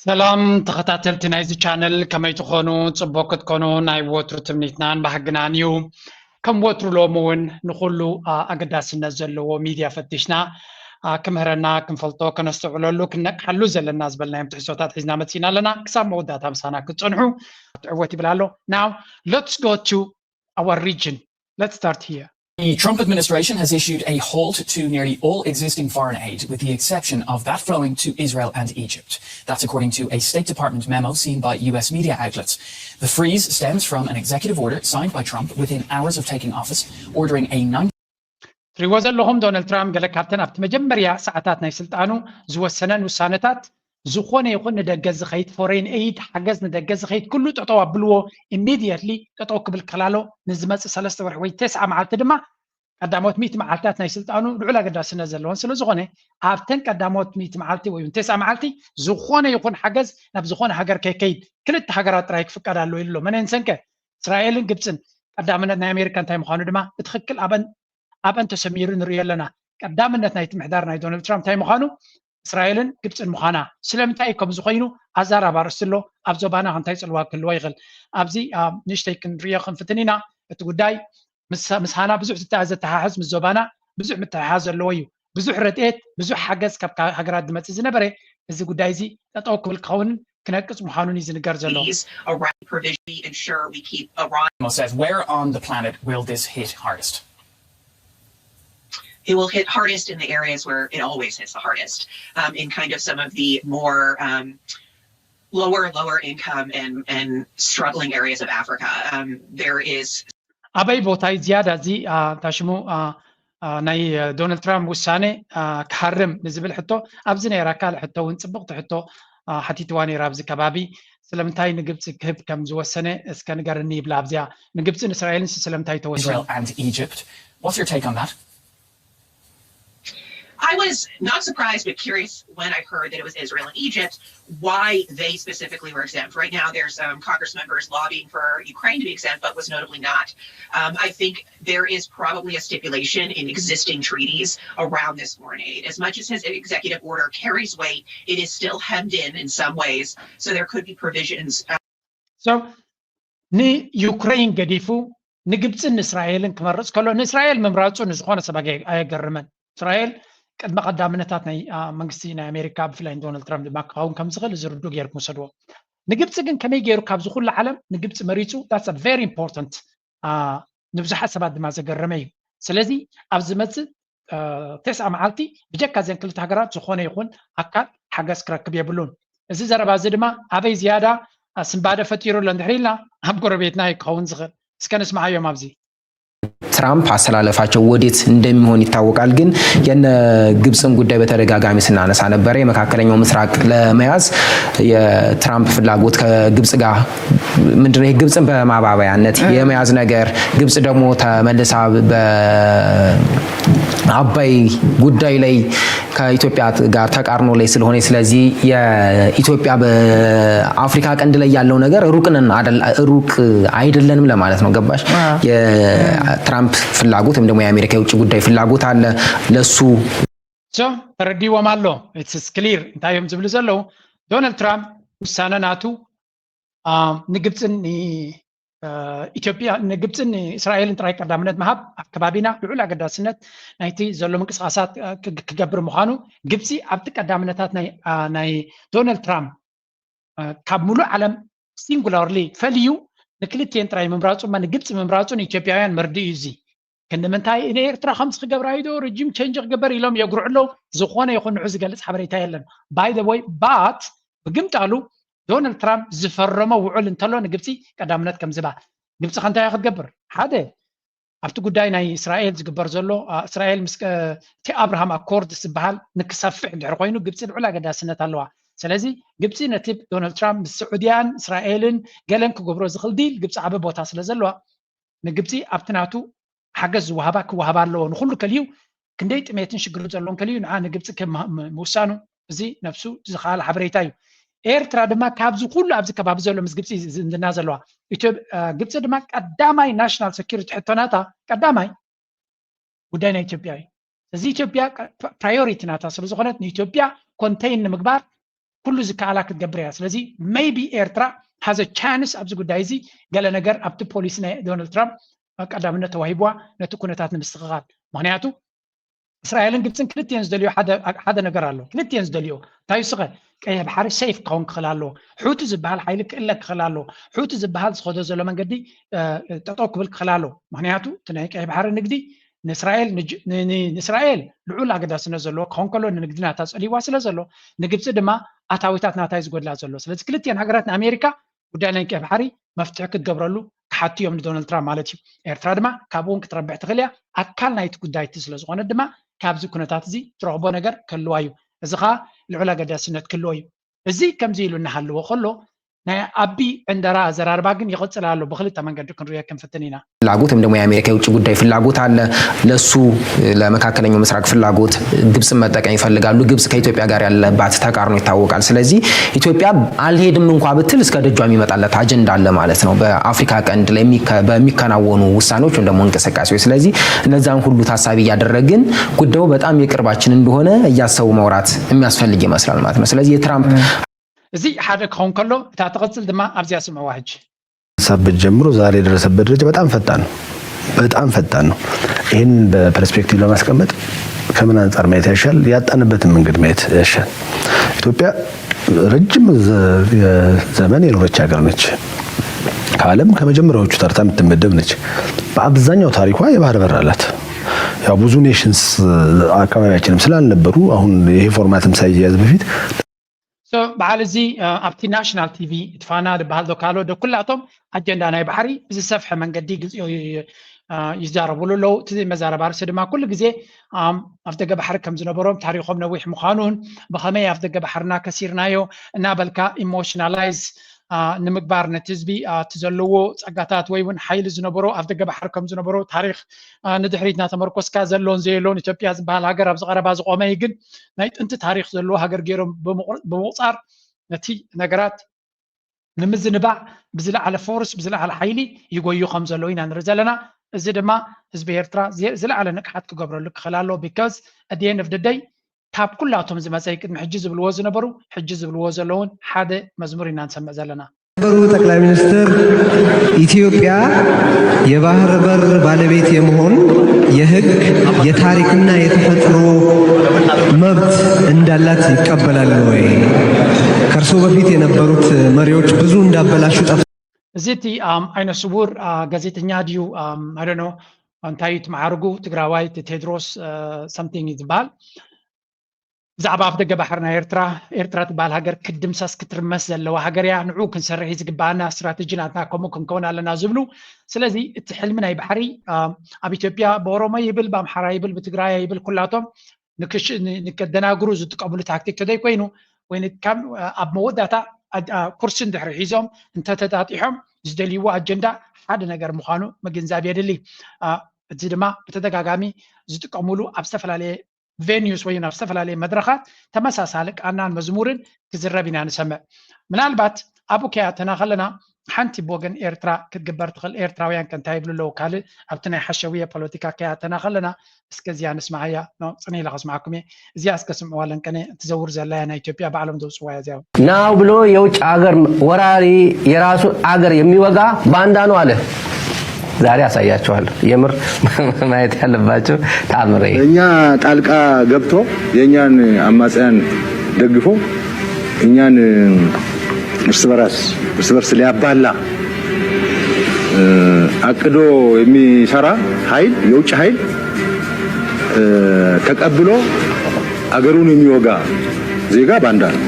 ሰላም ተኸታተልቲ ናይዚ ቻነል፣ ከመይ ትኾኑ? ጽቡቕ ክትኮኑ ናይ ወትሩ ትምኒትናን ባህግናን እዩ። ከም ወትሩ ሎሚ እውን ንኹሉ፣ አ፣ ኣገዳስነት ዘለዎ ሚድያ ፈቲሽና፣ አ፣ ክምህረና፣ ክንፈልጦ፣ ከነስተውዕለሉ፣ ክነቅሓሉ ዘለና ዝበልናዮም ትሕዝቶታት ሒዝና መጺና ኣለና። ክሳብ መወዳእታ ምሳና ክትጸንሑ ትዕወት ይብል ኣሎ። Now, let's go to our region. Let's start here. The Trump administration has issued a halt to nearly all existing foreign aid, with the exception of that flowing to Israel and Egypt. That's according to a State Department memo seen by U S media outlets. The freeze stems from an executive order signed by Trump within hours of taking office, ordering a nine ትሪዎ ዘለኹም ዶናልድ ትራምፕ ገለ ካብተን ኣብቲ መጀመርያ ሰዓታት ናይ ስልጣኑ ዝወሰነን ውሳነታት፣ ዝኾነ ይኹን ንደገ ዝኸይድ ፎሬን ኤይድ፣ ሓገዝ ንደገ ዝኸይድ ኩሉ ጠጠው ኣብልዎ፣ ኢሚዲየትሊ ጠጠው ክብል ክላሎ፣ ንዝመጽእ ሰለስተ ወርሒ ወይ ተስዓ መዓልቲ ድማ ቀዳሞት ሚእቲ መዓልታት ናይ ስልጣኑ ልዑል ኣገዳስነት ዘለዎን ስለ ዝኾነ፣ ኣብተን ቀዳሞት ሚእቲ መዓልቲ ወይ እውን ተስዓ መዓልቲ ዝኾነ ይኹን ሓገዝ ናብ ዝኾነ ሃገር ከይከይድ፣ ክልተ ሃገራት ጥራይ ክፍቀድ ኣለዎ ኢሉ ኣሎ። መነን ሰንከ? እስራኤልን ግብፅን። ቀዳምነት ናይ ኣሜሪካ እንታይ ምዃኑ ድማ ብትኽክል ኣብን ኣብን ተሰሚሩ ንሪኦ ኣለና። ቀዳምነት ናይቲ ምሕዳር ናይ ዶናልድ ትራምፕ እንታይ ምዃኑ? እስራኤልን ግብፅን ምዃና። ስለምንታይ እዩ ከምዚ ኮይኑ? ኣዛራቢ ኣርእስቲ ኣሎ። ኣብ ዞባና እንታይ ፅልዋ ክህልዎ ይኽእል? ኣብዚ፣ አ፣ ንእሽተይ ክንሪኦ ክንፍትን ኢና። እቲ ጉዳይ ምስ፣ ምስ ሃና ብዙሕ ዝተኣ-፣ ዘተሓሕዝ፣ ምስ ዞባና ብዙሕ ምትሕሓዝ ዘለዎ እዩ። ብዙሕ ረድኤት፣ ብዙሕ ሓገዝ ካብ ካ-፣ ሃገራት ዝመፅእ ዝነበረ፣ እዚ ጉዳይ እዚ ጠጠው ክብል ክኸውንን ክነቅፅ ምዃኑን እዩ ዝንገር ዘሎ። These around provision we ensure we keep Iran Memo says, where on the planet will this hit hardest? It will hit hardest in the areas where it always hits the hardest, um, in kind of some of the more, um, lower, lower income and, and struggling areas of Africa. Um, there is ኣበይ ቦታ እዩ ዝያዳ እዚ፣ አ፣ እንታይ ሽሙ፣ አ፣ አ፣ ናይ፣ አ፣ ዶናልድ ትራምፕ ውሳነ፣ አ፣ ክሃርም ንዝብል ሕቶ፣ ኣብዚ ነይራ ካልእ ሕቶ እውን፣ ጽብቕቲ ሕቶ፣ አ፣ ሓቲትዋ ነይራ ኣብዚ ከባቢ። ስለምንታይ ንግብጺ ክህብ ከም ዝወሰነ እስከ ንገርኒ ይብላ ኣብዚኣ። ንግብጽን እስራኤልን ስለምንታይ ተወሰኑ? Israel and Egypt. What's your take on that? I was not surprised, but curious when I heard that it was Israel and Egypt, why they specifically were exempt. Right now, there's, um, Congress members lobbying for Ukraine to be exempt, but was notably not. Um, I think there is probably a stipulation in existing treaties around this foreign aid. As much as his executive order carries weight, it is still hemmed in in some ways. So there could be provisions, uh, So ንዩክሬን ገዲፉ ንግብፅን ንእስራኤልን ክመርፅ ከሎ፣ ንእስራኤል ምምራፁ ንዝኾነ ሰብ ኣየ-፣ ኣየገርምን። እስራኤል ቅድመ ቀዳምነታት ናይ፣ አ፣ መንግስቲ ናይ ኣሜሪካ፣ ብፍላይ ንዶናልድ ትራምፕ ድማ ክኸውን ከም ዝኽእል እዚ ርዱእ ገይርኩም ውሰድዎ። ንግብፂ ግን ከመይ ገይሩ ካብዚ ኩሉ ዓለም ንግብፂ መሪፁ? That's a very important፣ አ፣ ንብዙሓት ሰባት ድማ ዘገረመ እዩ። ስለዚ ኣብ ዝመፅእ፣ አ፣ ተስዓ መዓልቲ ብጀካ እዘን ክልተ ሃገራት ዝኾነ ይኹን ኣካል ሓገዝ ክረክብ የብሉን። እዚ ዘረባ እዚ ድማ ኣበይ ዝያዳ፣ አ፣ ስንባደ ፈጢሩ ኣሎ እንድሕር ኢልና፣ ኣብ ጎረቤትና እዩ ክኸውን ዝኽእል። እስከ ንስምዓዮም ኣብዚ። ትራምፕ አሰላለፋቸው ወዴት እንደሚሆን ይታወቃል። ግን የነ ግብፅን ጉዳይ በተደጋጋሚ ስናነሳ ነበረ። የመካከለኛው ምስራቅ ለመያዝ የትራምፕ ፍላጎት ከግብፅ ጋር ምንድነው? ይሄ ግብፅን በማባበያነት የመያዝ ነገር፣ ግብፅ ደግሞ ተመልሳ በአባይ ጉዳይ ላይ ከኢትዮጵያ ጋር ተቃርኖ ላይ ስለሆነ፣ ስለዚህ የኢትዮጵያ በአፍሪካ ቀንድ ላይ ያለው ነገር ሩቅ ነን አደል-፣ ሩቅ አይደለንም ለማለት ነው። ገባሽ? አዎ። የትራምፕ ፍላጎት ወይም ደግሞ የአሜሪካ የውጭ ጉዳይ ፍላጎት አለ ለሱ። So፣ ተረዲዎም ኣሎ። It's clear እንታይ እዮም ዝብሉ ዘለዉ። ዶናልድ ትራምፕ ውሳነ ናቱ፣ አ፣ ንግብፅን ን-፣ አ፣ ኢትዮጵያ፣ ንግብፅን ንእስራኤልን ጥራይ ቀዳምነት ምሃብ ኣብ ከባቢና ልዑል ኣገዳስነት ናይቲ ዘሎ ምንቅስቃሳት፣ አ፣ ክግ-፣ ክገብር ምዃኑ፣ ግብፂ ኣብቲ ቀዳምነታት ናይ፣ አ፣ ናይ ዶናልድ ትራምፕ፣ አ፣ ካብ ሙሉእ ዓለም ሲንጉላርሊ ፈልዩ ንክልቲኤን ጥራይ ምምራፁ፣ እማ ንግብፂ ምምራፁ ንኢትዮጵያውያን መርድእ እዩ። እዚ ክንዲ ምንታይ ንኤርትራ ከምዚ ክገብራ እዩ ዶ፣ ሪጂም ቼንጅ ክገበር ኢሎም የጉርዑ ኣለዉ። ዝኾነ ይኹን ንዑ ዝገልፅ ሓበሬታ የለን። By the way፣ but ብግምጣሉ ዶናልድ ትራምፕ ዝፈረሞ ውዑል እንተሎ ንግብፂ ቀዳምነት ከም ዝባ። ግብፂ ከ እንታይ እያ ክትገብር? ሓደ፣ ኣብቲ ጉዳይ ናይ እስራኤል ዝግበር ዘሎ፣ አ፣ እስራኤል ምስ፣ አ፣ እቲ ኣብርሃም ኣኮርድ ዝበሃል ንክሰፍሕ እንድሕር ኮይኑ ግብፂ ልዑል ኣገዳስነት ኣለዋ። ስለዚ ግብፂ ነቲ ዶናልድ ትራምፕ ምስ ስዑድያን እስራኤልን ገለን ክገብሮ ዝኽእል ዲል ግብፂ ዓቢ ቦታ ስለ ዘለዋ ንግብፂ ኣብቲ ናቱ ሓገዝ ዝወሃባ ክወሃባ ኣለዎ። ንኹሉ ከልዩ ክንደይ ጥሜትን ሽግርን ዘሎ እንከልዩ ንዓ ንግብፂ ከም ም-፣ ምውሳኑ እዚ ነብሱ ዝኸኣለ ሓበሬታ እዩ። ኤርትራ ድማ ካብዚ ኩሉ ኣብዚ ከባቢ ዘሎ ምስ ግብፂ ዝምድና ዘለዋ ኢትዮ-፣ አ፣ ግብፂ ድማ ቀዳማይ ናሽናል ሴኩሪቲ ሕቶ ናታ ቀዳማይ ጉዳይ ናይ ኢትዮጵያ እዩ። እዚ ኢትዮጵያ ቀ-፣ ፕ-፣ ፕራዮሪቲ ናታ ስለ ዝኾነት ንኢትዮጵያ ኮንቴይን ንምግባር ኩሉ ዝከኣላ ክትገብር እያ። ስለዚ maybe ኤርትራ has a chance ኣብዚ ጉዳይ እዚ ገለ ነገር ኣብቲ ፖሊሲ ናይ ዶናልድ ትራምፕ ቀዳምነት ተዋሂብዋ ነቲ ኩነታት ንምስትኽኻል። ምክንያቱ እስራኤልን ግብፅን ክልቲኤን ዝደልዮ ሓደ ነገር ኣሎ። ክልቲኤን ዝደልዮ እንታይ? ስኸ ቀይሕ ባሕሪ safe ክኸውን ክኽእል ኣለዎ። ሑቲ ዝበሃል ሓይሊ ክእለ ክኽእል ኣለዎ። ሑቲ ዝበሃል ዝኸዶ ዘሎ መንገዲ ጠጠው ክብል ክኽእል ኣለዎ። ምክንያቱ እቲ ናይ ቀይሕ ባሕሪ ንግዲ ንእስራኤል ንእስራኤል ልዑል ኣገዳስነት ዘለዎ ክኸውን ከሎ ንንግዲ ናታ ፀልይዋ ስለ ዘሎ ንግብፂ ድማ ኣታዊታት ናታ እዩ ዝጎድላ ዘሎ። ስለዚ ክልቲኤን ሃገራት ንኣሜሪካ ጉዳይ ናይ ቀይሕ ባሕሪ መፍትሒ ክትገብረሉ ክሓቱ እዮም ንዶናልድ ትራምፕ ማለት እዩ። ኤርትራ ድማ ካብኡ እውን ክትረብሕ ትኽእል እያ። ኣካል ናይቲ ጉዳይ እቲ ስለ ዝኾነ ድማ ካብዚ ኩነታት እዚ ትረኽቦ ነገር ክህልዋ እዩ። እዚ ኸዓ ልዑል ኣገዳስነት ክህልዎ እዩ። እዚ ከምዚ ኢሉ እናሃለዎ ከሎ ናይ ኣቢ ዕንደራ ኣዘራርባ ግን ይቕፅል ኣሎ። ብክልተ መንገዲ ክንሪኦ ክንፍትን ኢና። ፍላጎት ወይም ደግሞ የአሜሪካ የውጭ ጉዳይ ፍላጎት አለ። ለሱ ለመካከለኛው ምስራቅ ፍላጎት ግብፅን መጠቀም ይፈልጋሉ። ግብፅ ከኢትዮጵያ ጋር ያለባት ተቃርኖ ይታወቃል። ስለዚህ ኢትዮጵያ አልሄድም እንኳ ብትል እስከ ደጇ የሚመጣለት አጀንዳ አለ ማለት ነው በአፍሪካ ቀንድ በሚከናወኑ ውሳኔዎች ወይም ደግሞ እንቅስቃሴዎች። ስለዚህ እነዛን ሁሉ ታሳቢ እያደረግን ጉዳዩ በጣም የቅርባችን እንደሆነ እያሰቡ ማውራት የሚያስፈልግ ይመስላል ማለት ነው። ስለዚህ የትራምፕ እዚ ሓደ ክኸውን ከሎ እታ ትቕፅል ድማ ኣብዚኣ ስምዕዋ ሕጂ። ሀሳብ ብትጀምሩ ዛሬ የደረሰበት ደረጃ በጣም ፈጣን ነው። በጣም ፈጣን ነው። ይህን በፐርስፔክቲቭ ለማስቀመጥ ከምን አንጻር ማየት ያሻል? ያጣንበትን መንገድ ማየት ያሻል። ኢትዮጵያ ረጅም ዘመን የኖረች ሀገር ነች። ከዓለም ከመጀመሪያዎቹ ተርታ የምትመደብ ነች። በአብዛኛው ታሪኳ የባህር በር አላት። ያው ብዙ ኔሽንስ አካባቢያችንም ስላልነበሩ አሁን ይሄ ፎርማትም ሳይያዝ በፊት በዓል እዚ ኣብቲ ናሽናል ቲቪ እቲ ፋና ዝበሃል ዶ ካልኦ ዶ ኩላቶም ኣጀንዳ ናይ ባሕሪ ብዝሰፍሐ መንገዲ ይዛረብሉ ኣለዉ። እቲ መዛረባ ርእሲ ድማ ኩሉ ግዜ ኣፍ ደገ ባሕሪ ከም ዝነበሮም ታሪኾም ነዊሕ ምዃኑን ብኸመይ ኣፍ ደገ ባሕርና ከሲርናዮ እናበልካ ኢሞሽናላይዝ ንምግባር ነቲ ህዝቢ እቲ ዘለዎ ፀጋታት ወይ እውን ሓይሊ ዝነበሮ ኣፍ ደገ ባሕሪ ከም ዝነበሮ ታሪኽ ንድሕሪት እናተመርኮስካ ዘሎን ዘየሎን ኢትዮጵያ ዝበሃል ሃገር ኣብዚ ቀረባ ዝቆመ እዩ። ግን ናይ ጥንቲ ታሪኽ ዘለዎ ሃገር ገይሮም ብምቑፃር ነቲ ነገራት ንምዝንባዕ ብዝለዓለ ፎርስ ብዝለዓለ ሓይሊ ይጎዩ ከም ዘለዉ ኢና ንርኢ ዘለና። እዚ ድማ ህዝቢ ኤርትራ ዝለዓለ ንቅሓት ክገብረሉ ክኽእል ኣለዎ። Because at the end of the day ካብ ኩላቶም ዝመፀ እዩ። ቅድሚ ሕጂ ዝብልዎ ዝነበሩ ሕጂ ዝብልዎ ዘለውን ሓደ መዝሙር ኢና ንሰምዕ ዘለና። ነበሩ ጠቅላይ ሚኒስትር ኢትዮጵያ የባህር በር ባለቤት የመሆን የህግ የታሪክና የተፈጥሮ መብት እንዳላት ይቀበላሉ ወይ? ከእርሶ በፊት የነበሩት መሪዎች ብዙ እንዳበላሹ ጠፍ እዚ እቲ ዓይነ ስውር ጋዜጠኛ ድዩ? I don't know እንታይ እዩ እቲ መዓርጉ? ትግራዋይ እቲ ቴድሮስ something እዩ ዝበሃል። ብዛዕባ ኣፍ ደገ ባሕሪ ናይ ኤርትራ ኤርትራ ትበሃል ሃገር ክትድምሰስ ክትርመስ ዘለዋ ሃገር እያ። ንዑ ክንሰርሕ እዩ ዝግባኣና። ስትራተጂ ናትና ከምኡ ክንከውን ኣለና ዝብሉ። ስለዚ እቲ ሕልሚ ናይ ባሕሪ ኣብ ኢትዮጵያ ብኦሮሞ ይብል ብኣምሓራ ይብል ብትግራይ ይብል ኩላቶም ንከደናግሩ ዝጥቀምሉ ታክቲክ ተዘይኮይኑ ወይ ኣብ መወዳእታ ኩርሲ እንድሕሪ ሒዞም እንተተጣጢሖም ዝደልይዎ ኣጀንዳ ሓደ ነገር ምዃኑ ምግንዛብ የድሊ። እዚ ድማ ብተደጋጋሚ ዝጥቀምሉ ኣብ ዝተፈላለየ ቬኒዩስ ወይ ኣብ ዝተፈላለየ መድረኻት ተመሳሳሊ ቃናን መዝሙርን ክዝረብ ኢና ንሰምዕ። ምናልባት ኣብኡ ከያተና ከለና ሓንቲ ብወገን ኤርትራ ክትግበር ትኽእል ኤርትራውያን ከ እንታይ ይብሉ ኣለዉ ካልእ ኣብቲ ናይ ሓሸውየ ፖለቲካ ከያተና ከለና እስከ እዚኣ ንስማዓያ። ጽን ኢለ ከስማዓኩም እየ። እዚኣ እስከ ስምዕዋ ለንቀነ ትዘውር ዘላ እያ ናይ ኢትዮጵያ ባዕሎም ዘውጽዋ እያ እዚኣ። ናው ብሎ የውጭ ሀገር ወራሪ የራሱ አገር የሚወጋ ባንዳ ነው አለ። ዛሬ አሳያችኋለሁ። የምር ማየት ያለባቸው ተአምር። እኛ ጣልቃ ገብቶ የእኛን አማጽያን ደግፎ እኛን እርስ በራስ እርስ በርስ ሊያባላ አቅዶ የሚሰራ ኃይል የውጭ ኃይል ተቀብሎ አገሩን የሚወጋ ዜጋ ባንዳ ነው።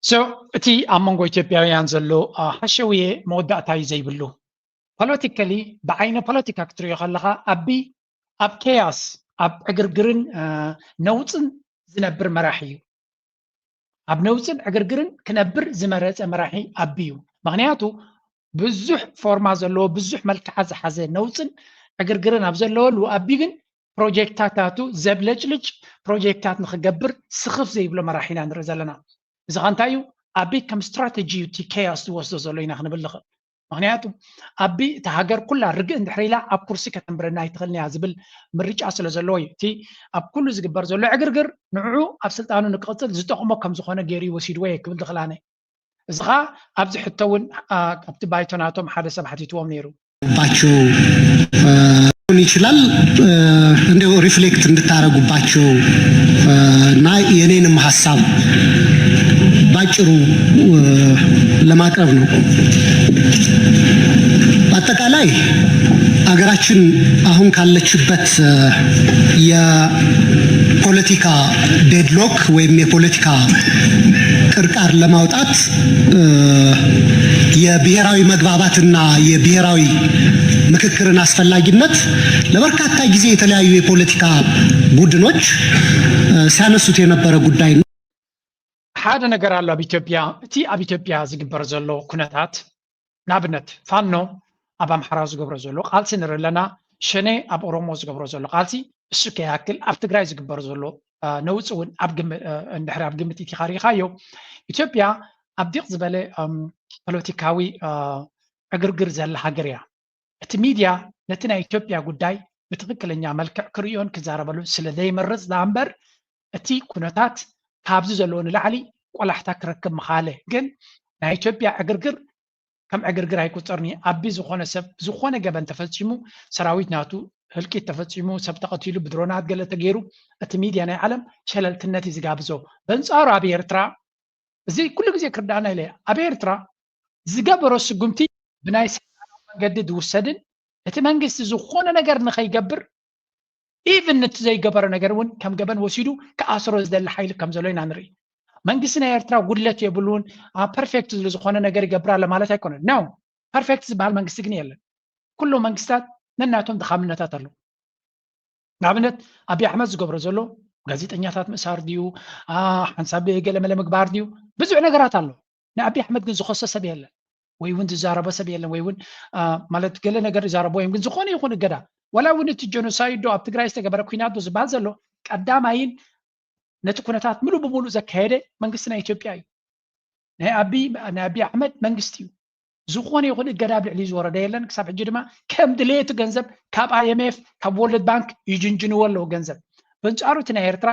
So እቲ ኣብ መንጎ ኢትዮጵያውያን ዘሎ ሓሸውየ መወዳእታ እዩ ዘይብሉ። ፖለቲካሊ ብዓይነ ፖለቲካ ክትሪኦ ከለኻ ኣቢ ኣብ ኬያስ ኣብ ዕግርግርን ነውፅን ዝነብር መራሒ እዩ። ኣብ ነውፅን ዕግርግርን ክነብር ዝመረፀ መራሒ ኣቢ እዩ። ምክንያቱ ብዙሕ ፎርማ ዘለዎ ብዙሕ መልክዓ ዝሓዘ ነውፅን ዕግርግርን ኣብ ዘለወሉ ኣቢ ግን ፕሮጀክታታቱ ዘብለጭልጭ ፕሮጀክታት ንክገብር ስኽፍ ዘይብሎ መራሒ ኢና ንርኢ ዘለና። እዚ ከ እንታይ እዩ? ኣቢ ከም ስትራተጂ እዩ እቲ ኬያስ ዝወስዶ ዘሎ ኢና ክንብል ንኽእል። ምክንያቱ ኣቢ እታ ሃገር ኩላ ርግእ እንድሕር ኢላ ኣብ ኩርሲ ከተንብረና ኣይትኽእልን እያ ዝብል ምርጫ ስለ ዘለዎ እዩ። እቲ ኣብ ኩሉ ዝግበር ዘሎ ዕግርግር ንዕኡ ኣብ ስልጣኑ ንክቕፅል ዝጠቕሞ ከም ዝኾነ ገይሩ ይወሲድዎ እየ ክብል ድኽላነ። እዚ ከዓ ኣብዚ ሕቶ እውን ካብቲ ባይቶ ናቶም ሓደ ሰብ ሓቲትዎም ነይሩ። ባቸው ሊሆን ይችላል። እንዲሁ ሪፍሌክት እንድታረጉባቸው እና የኔንም ሀሳብ ባጭሩ ለማቅረብ ነው። በአጠቃላይ አገራችን አሁን ካለችበት የፖለቲካ ዴድሎክ ወይም የፖለቲካ ቅርቃር ለማውጣት የብሔራዊ መግባባትና የብሔራዊ ምክክርን አስፈላጊነት ለበርካታ ጊዜ የተለያዩ የፖለቲካ ቡድኖች ሲያነሱት የነበረ ጉዳይ ነው። ሓደ ነገር ኣሎ ኣብ ኢትዮጵያ። እቲ ኣብ ኢትዮጵያ ዝግበር ዘሎ ኩነታት፣ ንኣብነት ፋኖ ኣብ ኣምሓራ ዝገብሮ ዘሎ ቃልሲ ንርኢ ኣለና። ሸኔ ኣብ ኦሮሞ ዝገብሮ ዘሎ ቃልሲ እሱ ከይኣክል ኣብ ትግራይ ዝግበር ዘሎ ነውፂ እውን እንድሕር ኣብ ግምት ኢትኻ ርኢኻዮ። ኢትዮጵያ ኣብ ዲቕ ዝበለ ፖለቲካዊ ዕግርግር ዘላ ሃገር እያ። እቲ ሚድያ ነቲ ናይ ኢትዮጵያ ጉዳይ ብትኽክለኛ መልክዕ ክርእዮን ክዛረበሉን ስለ ዘይመርፅ ደኣ እምበር እቲ ኩነታት ካብዚ ዘለዎ ንላዕሊ ቆላሕታ ክረክብ ምኻለ። ግን ናይ ኢትዮጵያ ዕግርግር ከም ዕግርግር ኣይቁፀርን እዩ። ኣቢ ዝኾነ ሰብ ዝኾነ ገበን ተፈፂሙ፣ ሰራዊት ናቱ ህልቂት ተፈፂሙ፣ ሰብ ተቐቲሉ፣ ብድሮናት ገለ ተገይሩ እቲ ሚድያ ናይ ዓለም ሸለልትነት እዩ ዝጋብዞ። በንፃሩ ኣብ ኤርትራ እዚ ኩሉ ግዜ ክርዳእና ኢለ ኣብ ኤርትራ ዝገበሮ ስጉምቲ ብናይ ሰይጣናዊ መንገዲ ዝውሰድን እቲ መንግስቲ ዝኾነ ነገር ንኸይገብር ኢቭን ነቲ ዘይገበረ ነገር እውን ከም ገበን ወሲዱ ክኣስሮ ዝደሊ ሓይሊ ከም ዘሎ ኢና ንርኢ። መንግስቲ ናይ ኤርትራ ጉድለት የብሉን፣ ፐርፌክት ዝኾነ ነገር ይገብር ኣሎ ማለት ኣይኮነን። ኖ፣ ፐርፌክት ዝበሃል መንግስቲ ግን የለን። ኩሎም መንግስታት ነናቶም ድኻምነታት ኣለዉ። ንኣብነት ኣብይ ኣሕመድ ዝገብሮ ዘሎ ጋዜጠኛታት ምእሳር ድዩ፣ ሓንሳብ ገለመለ ምግባር ድዩ? ብዙሕ ነገራት ኣሎ። ንኣብይ ኣሕመድ ግን ዝኸሶ ሰብ የለን ወይ እውን ዝዛረቦ ሰብ የለን ወይ እውን ማለት ገለ ነገር ይዛረቦ እዮም። ግን ዝኾነ ይኹን እገዳ ዋላ እውን እቲ ጀኖሳይድ ዶ ኣብ ትግራይ ዝተገበረ ኩናት ዶ ዝበሃል ዘሎ ቀዳማይን ነቲ ኩነታት ሙሉእ ብሙሉእ ዘካየደ መንግስቲ ናይ ኢትዮጵያ እዩ። ናይ ኣቢ ናይ ኣቢ ኣሕመድ መንግስቲ እዩ። ዝኾነ ይኹን እገዳ ኣብ ልዕሊ ዝወረደ የለን። ክሳብ ሕጂ ድማ ከም ድሌቱ ገንዘብ ካብ ኣይኤምኤፍ ካብ ወርልድ ባንክ ይጅንጅንዎ ኣለዉ ገንዘብ። በንጻሩ እቲ ናይ ኤርትራ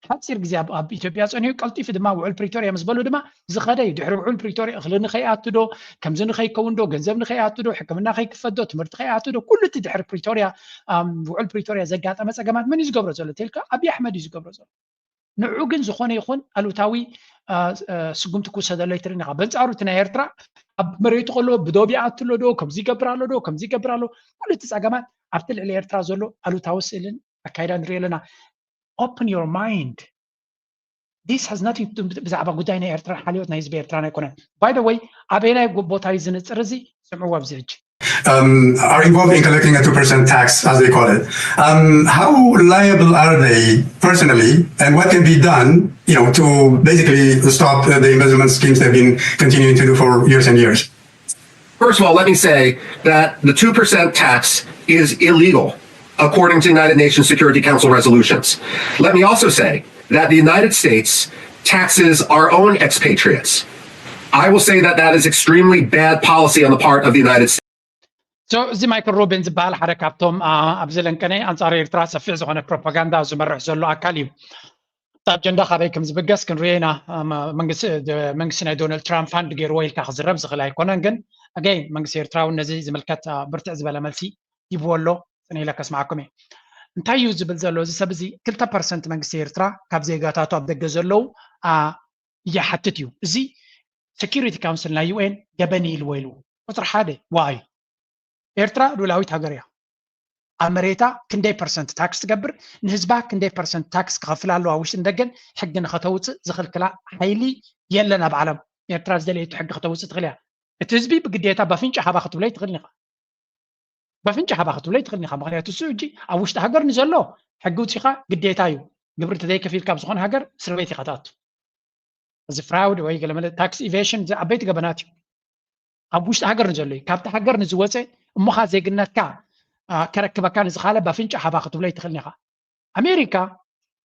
ሓፂር ግዜ ኣብ ኢትዮጵያ ፀኒሑ ቀልጢፉ ድማ ውዕል ፕሪቶርያ ምስ በሉ ድማ ዝኸደ እዩ። ድሕሪ ውዕል ፕሪቶርያ እኽሊ ንኸይኣቱ ዶ ከምዚ ንኸይከውን ዶ ገንዘብ ንኸይኣቱ ዶ ሕክምና ከይክፈት ዶ ትምህርቲ ከይኣቱ ዶ ኩሉ እቲ ድሕሪ ፕሪቶርያ ውዕል ፕሪቶርያ ዘጋጠመ ፀገማት መን እዩ ዝገብሮ ዘሎ ተልካ ኣብይ ኣሕመድ እዩ ዝገብሮ ዘሎ። ንዑ ግን ዝኾነ ይኹን ኣሉታዊ ስጉምቲ ክውሰደሎ ኣይትርእን ኢኻ። በንጻሩ እቲ ናይ ኤርትራ ኣብ መሬቱ ከሎ ብዶብ ይኣቱ ኣሎ ዶ ከምዚ ይገብር ኣሎ ዶ ከምዚ ይገብር ኣሎ ኩሉ እቲ ፀገማት ኣብቲ ልዕሊ ኤርትራ ዘሎ ኣሉታዊ ስእልን ኣካይዳ ንርኢ ኣለና። Open your mind. This has nothing to do ብዛዕባ ጉዳይ ናይ ኤርትራ ሓልዮት ናይ ህዝቢ ኤርትራን ኣይኮነን። By the way ኣበየናይ ቦታ እዩ ዝንፅር እዚ? ስምዕዎ ኣብዚ ሕጂ። um, are involved in collecting a two percent tax, as they call it. Um, how liable are they personally, and what can be done, you know, to basically stop uh, the embezzlement schemes they've been continuing to do for years and years? First of all, let me say that the two percent tax is illegal, according to United Nations Security Council resolutions. Let me also say that the United States taxes our own expatriates. I will say that that is extremely bad policy on the part of the United States. So እዚ ማይክል ሮቢን ዝበሃል ሓደ ካብቶም ኣብዚ ለንቀነ ኣንጻር ኤርትራ ሰፊሕ ዝኾነ ፕሮፓጋንዳ ዝመርሕ ዘሎ ኣካል እዩ። እቲ ኣጀንዳ ካበይ ከም ዝብገስ ክንሪኦ ኢና። መንግስቲ ናይ ዶናልድ ትራምፕ ፋንድ ገይርዎ ኢልካ ክዝረብ ዝኽእል ኣይኮነን። ግን ኣገይ መንግስቲ ኤርትራ እውን ነዚ ዝምልከት ብርትዕ ዝበለ መልሲ ይብዎ ኣሎ። ጽን ኢለ ከስማዓኩም እየ። እንታይ እዩ ዝብል ዘሎ እዚ ሰብ እዚ? ክልተ ፐርሰንት መንግስቲ ኤርትራ ካብ ዜጋታቱ ኣብ ደገ ዘለዉ ይሓትት እዩ። እዚ ሴኪሪቲ ካውንስል ናይ ዩኤን ገበን ኢልዎ ኢሉ ቁፅሪ ሓደ ዋይ ኤርትራ ሉላዊት ሃገር እያ። ኣብ መሬታ ክንደይ ፐርሰንት ታክስ ትገብር፣ ንህዝባ ክንደይ ፐርሰንት ታክስ ክኸፍል ኣለዋ ውሽጥን ደገን ሕጊ ንኸተውፅእ ዝኽልክላ ሓይሊ የለን ኣብ ዓለም። ኤርትራ ዝደለየቱ ሕጊ ከተውፅእ ትኽእል እያ። እቲ ህዝቢ ብግዴታ በፍንጫ ሃባ ክትብሎ ይትኽእል ኢኻ። በፍንጫ ሃባ ክትብሎ ይትኽእል ኢኻ። ምኽንያቱ እሱ እጂ ኣብ ውሽጢ ሃገር ንዘሎ ሕጊ ውፂኻ ግዴታ እዩ። ግብሪ ተዘይከፊልካ ኣብ ዝኾነ ሃገር እስር ቤት ኢኻ ትኣቱ። እዚ ፍራውድ ወይ ገለመለ ታክስ ኢቬሽን ዓበይቲ ገበናት እዩ። ኣብ ውሽጢ ሃገር ንዘሎ እዩ። ካብቲ ሃገር ንዝወፀ እሞኻ ዜግነትካ ከረክበካ ንዝኻለ በፍንጫ ሃባ ክትብሎ ይትኽእል ኢኻ። ኣሜሪካ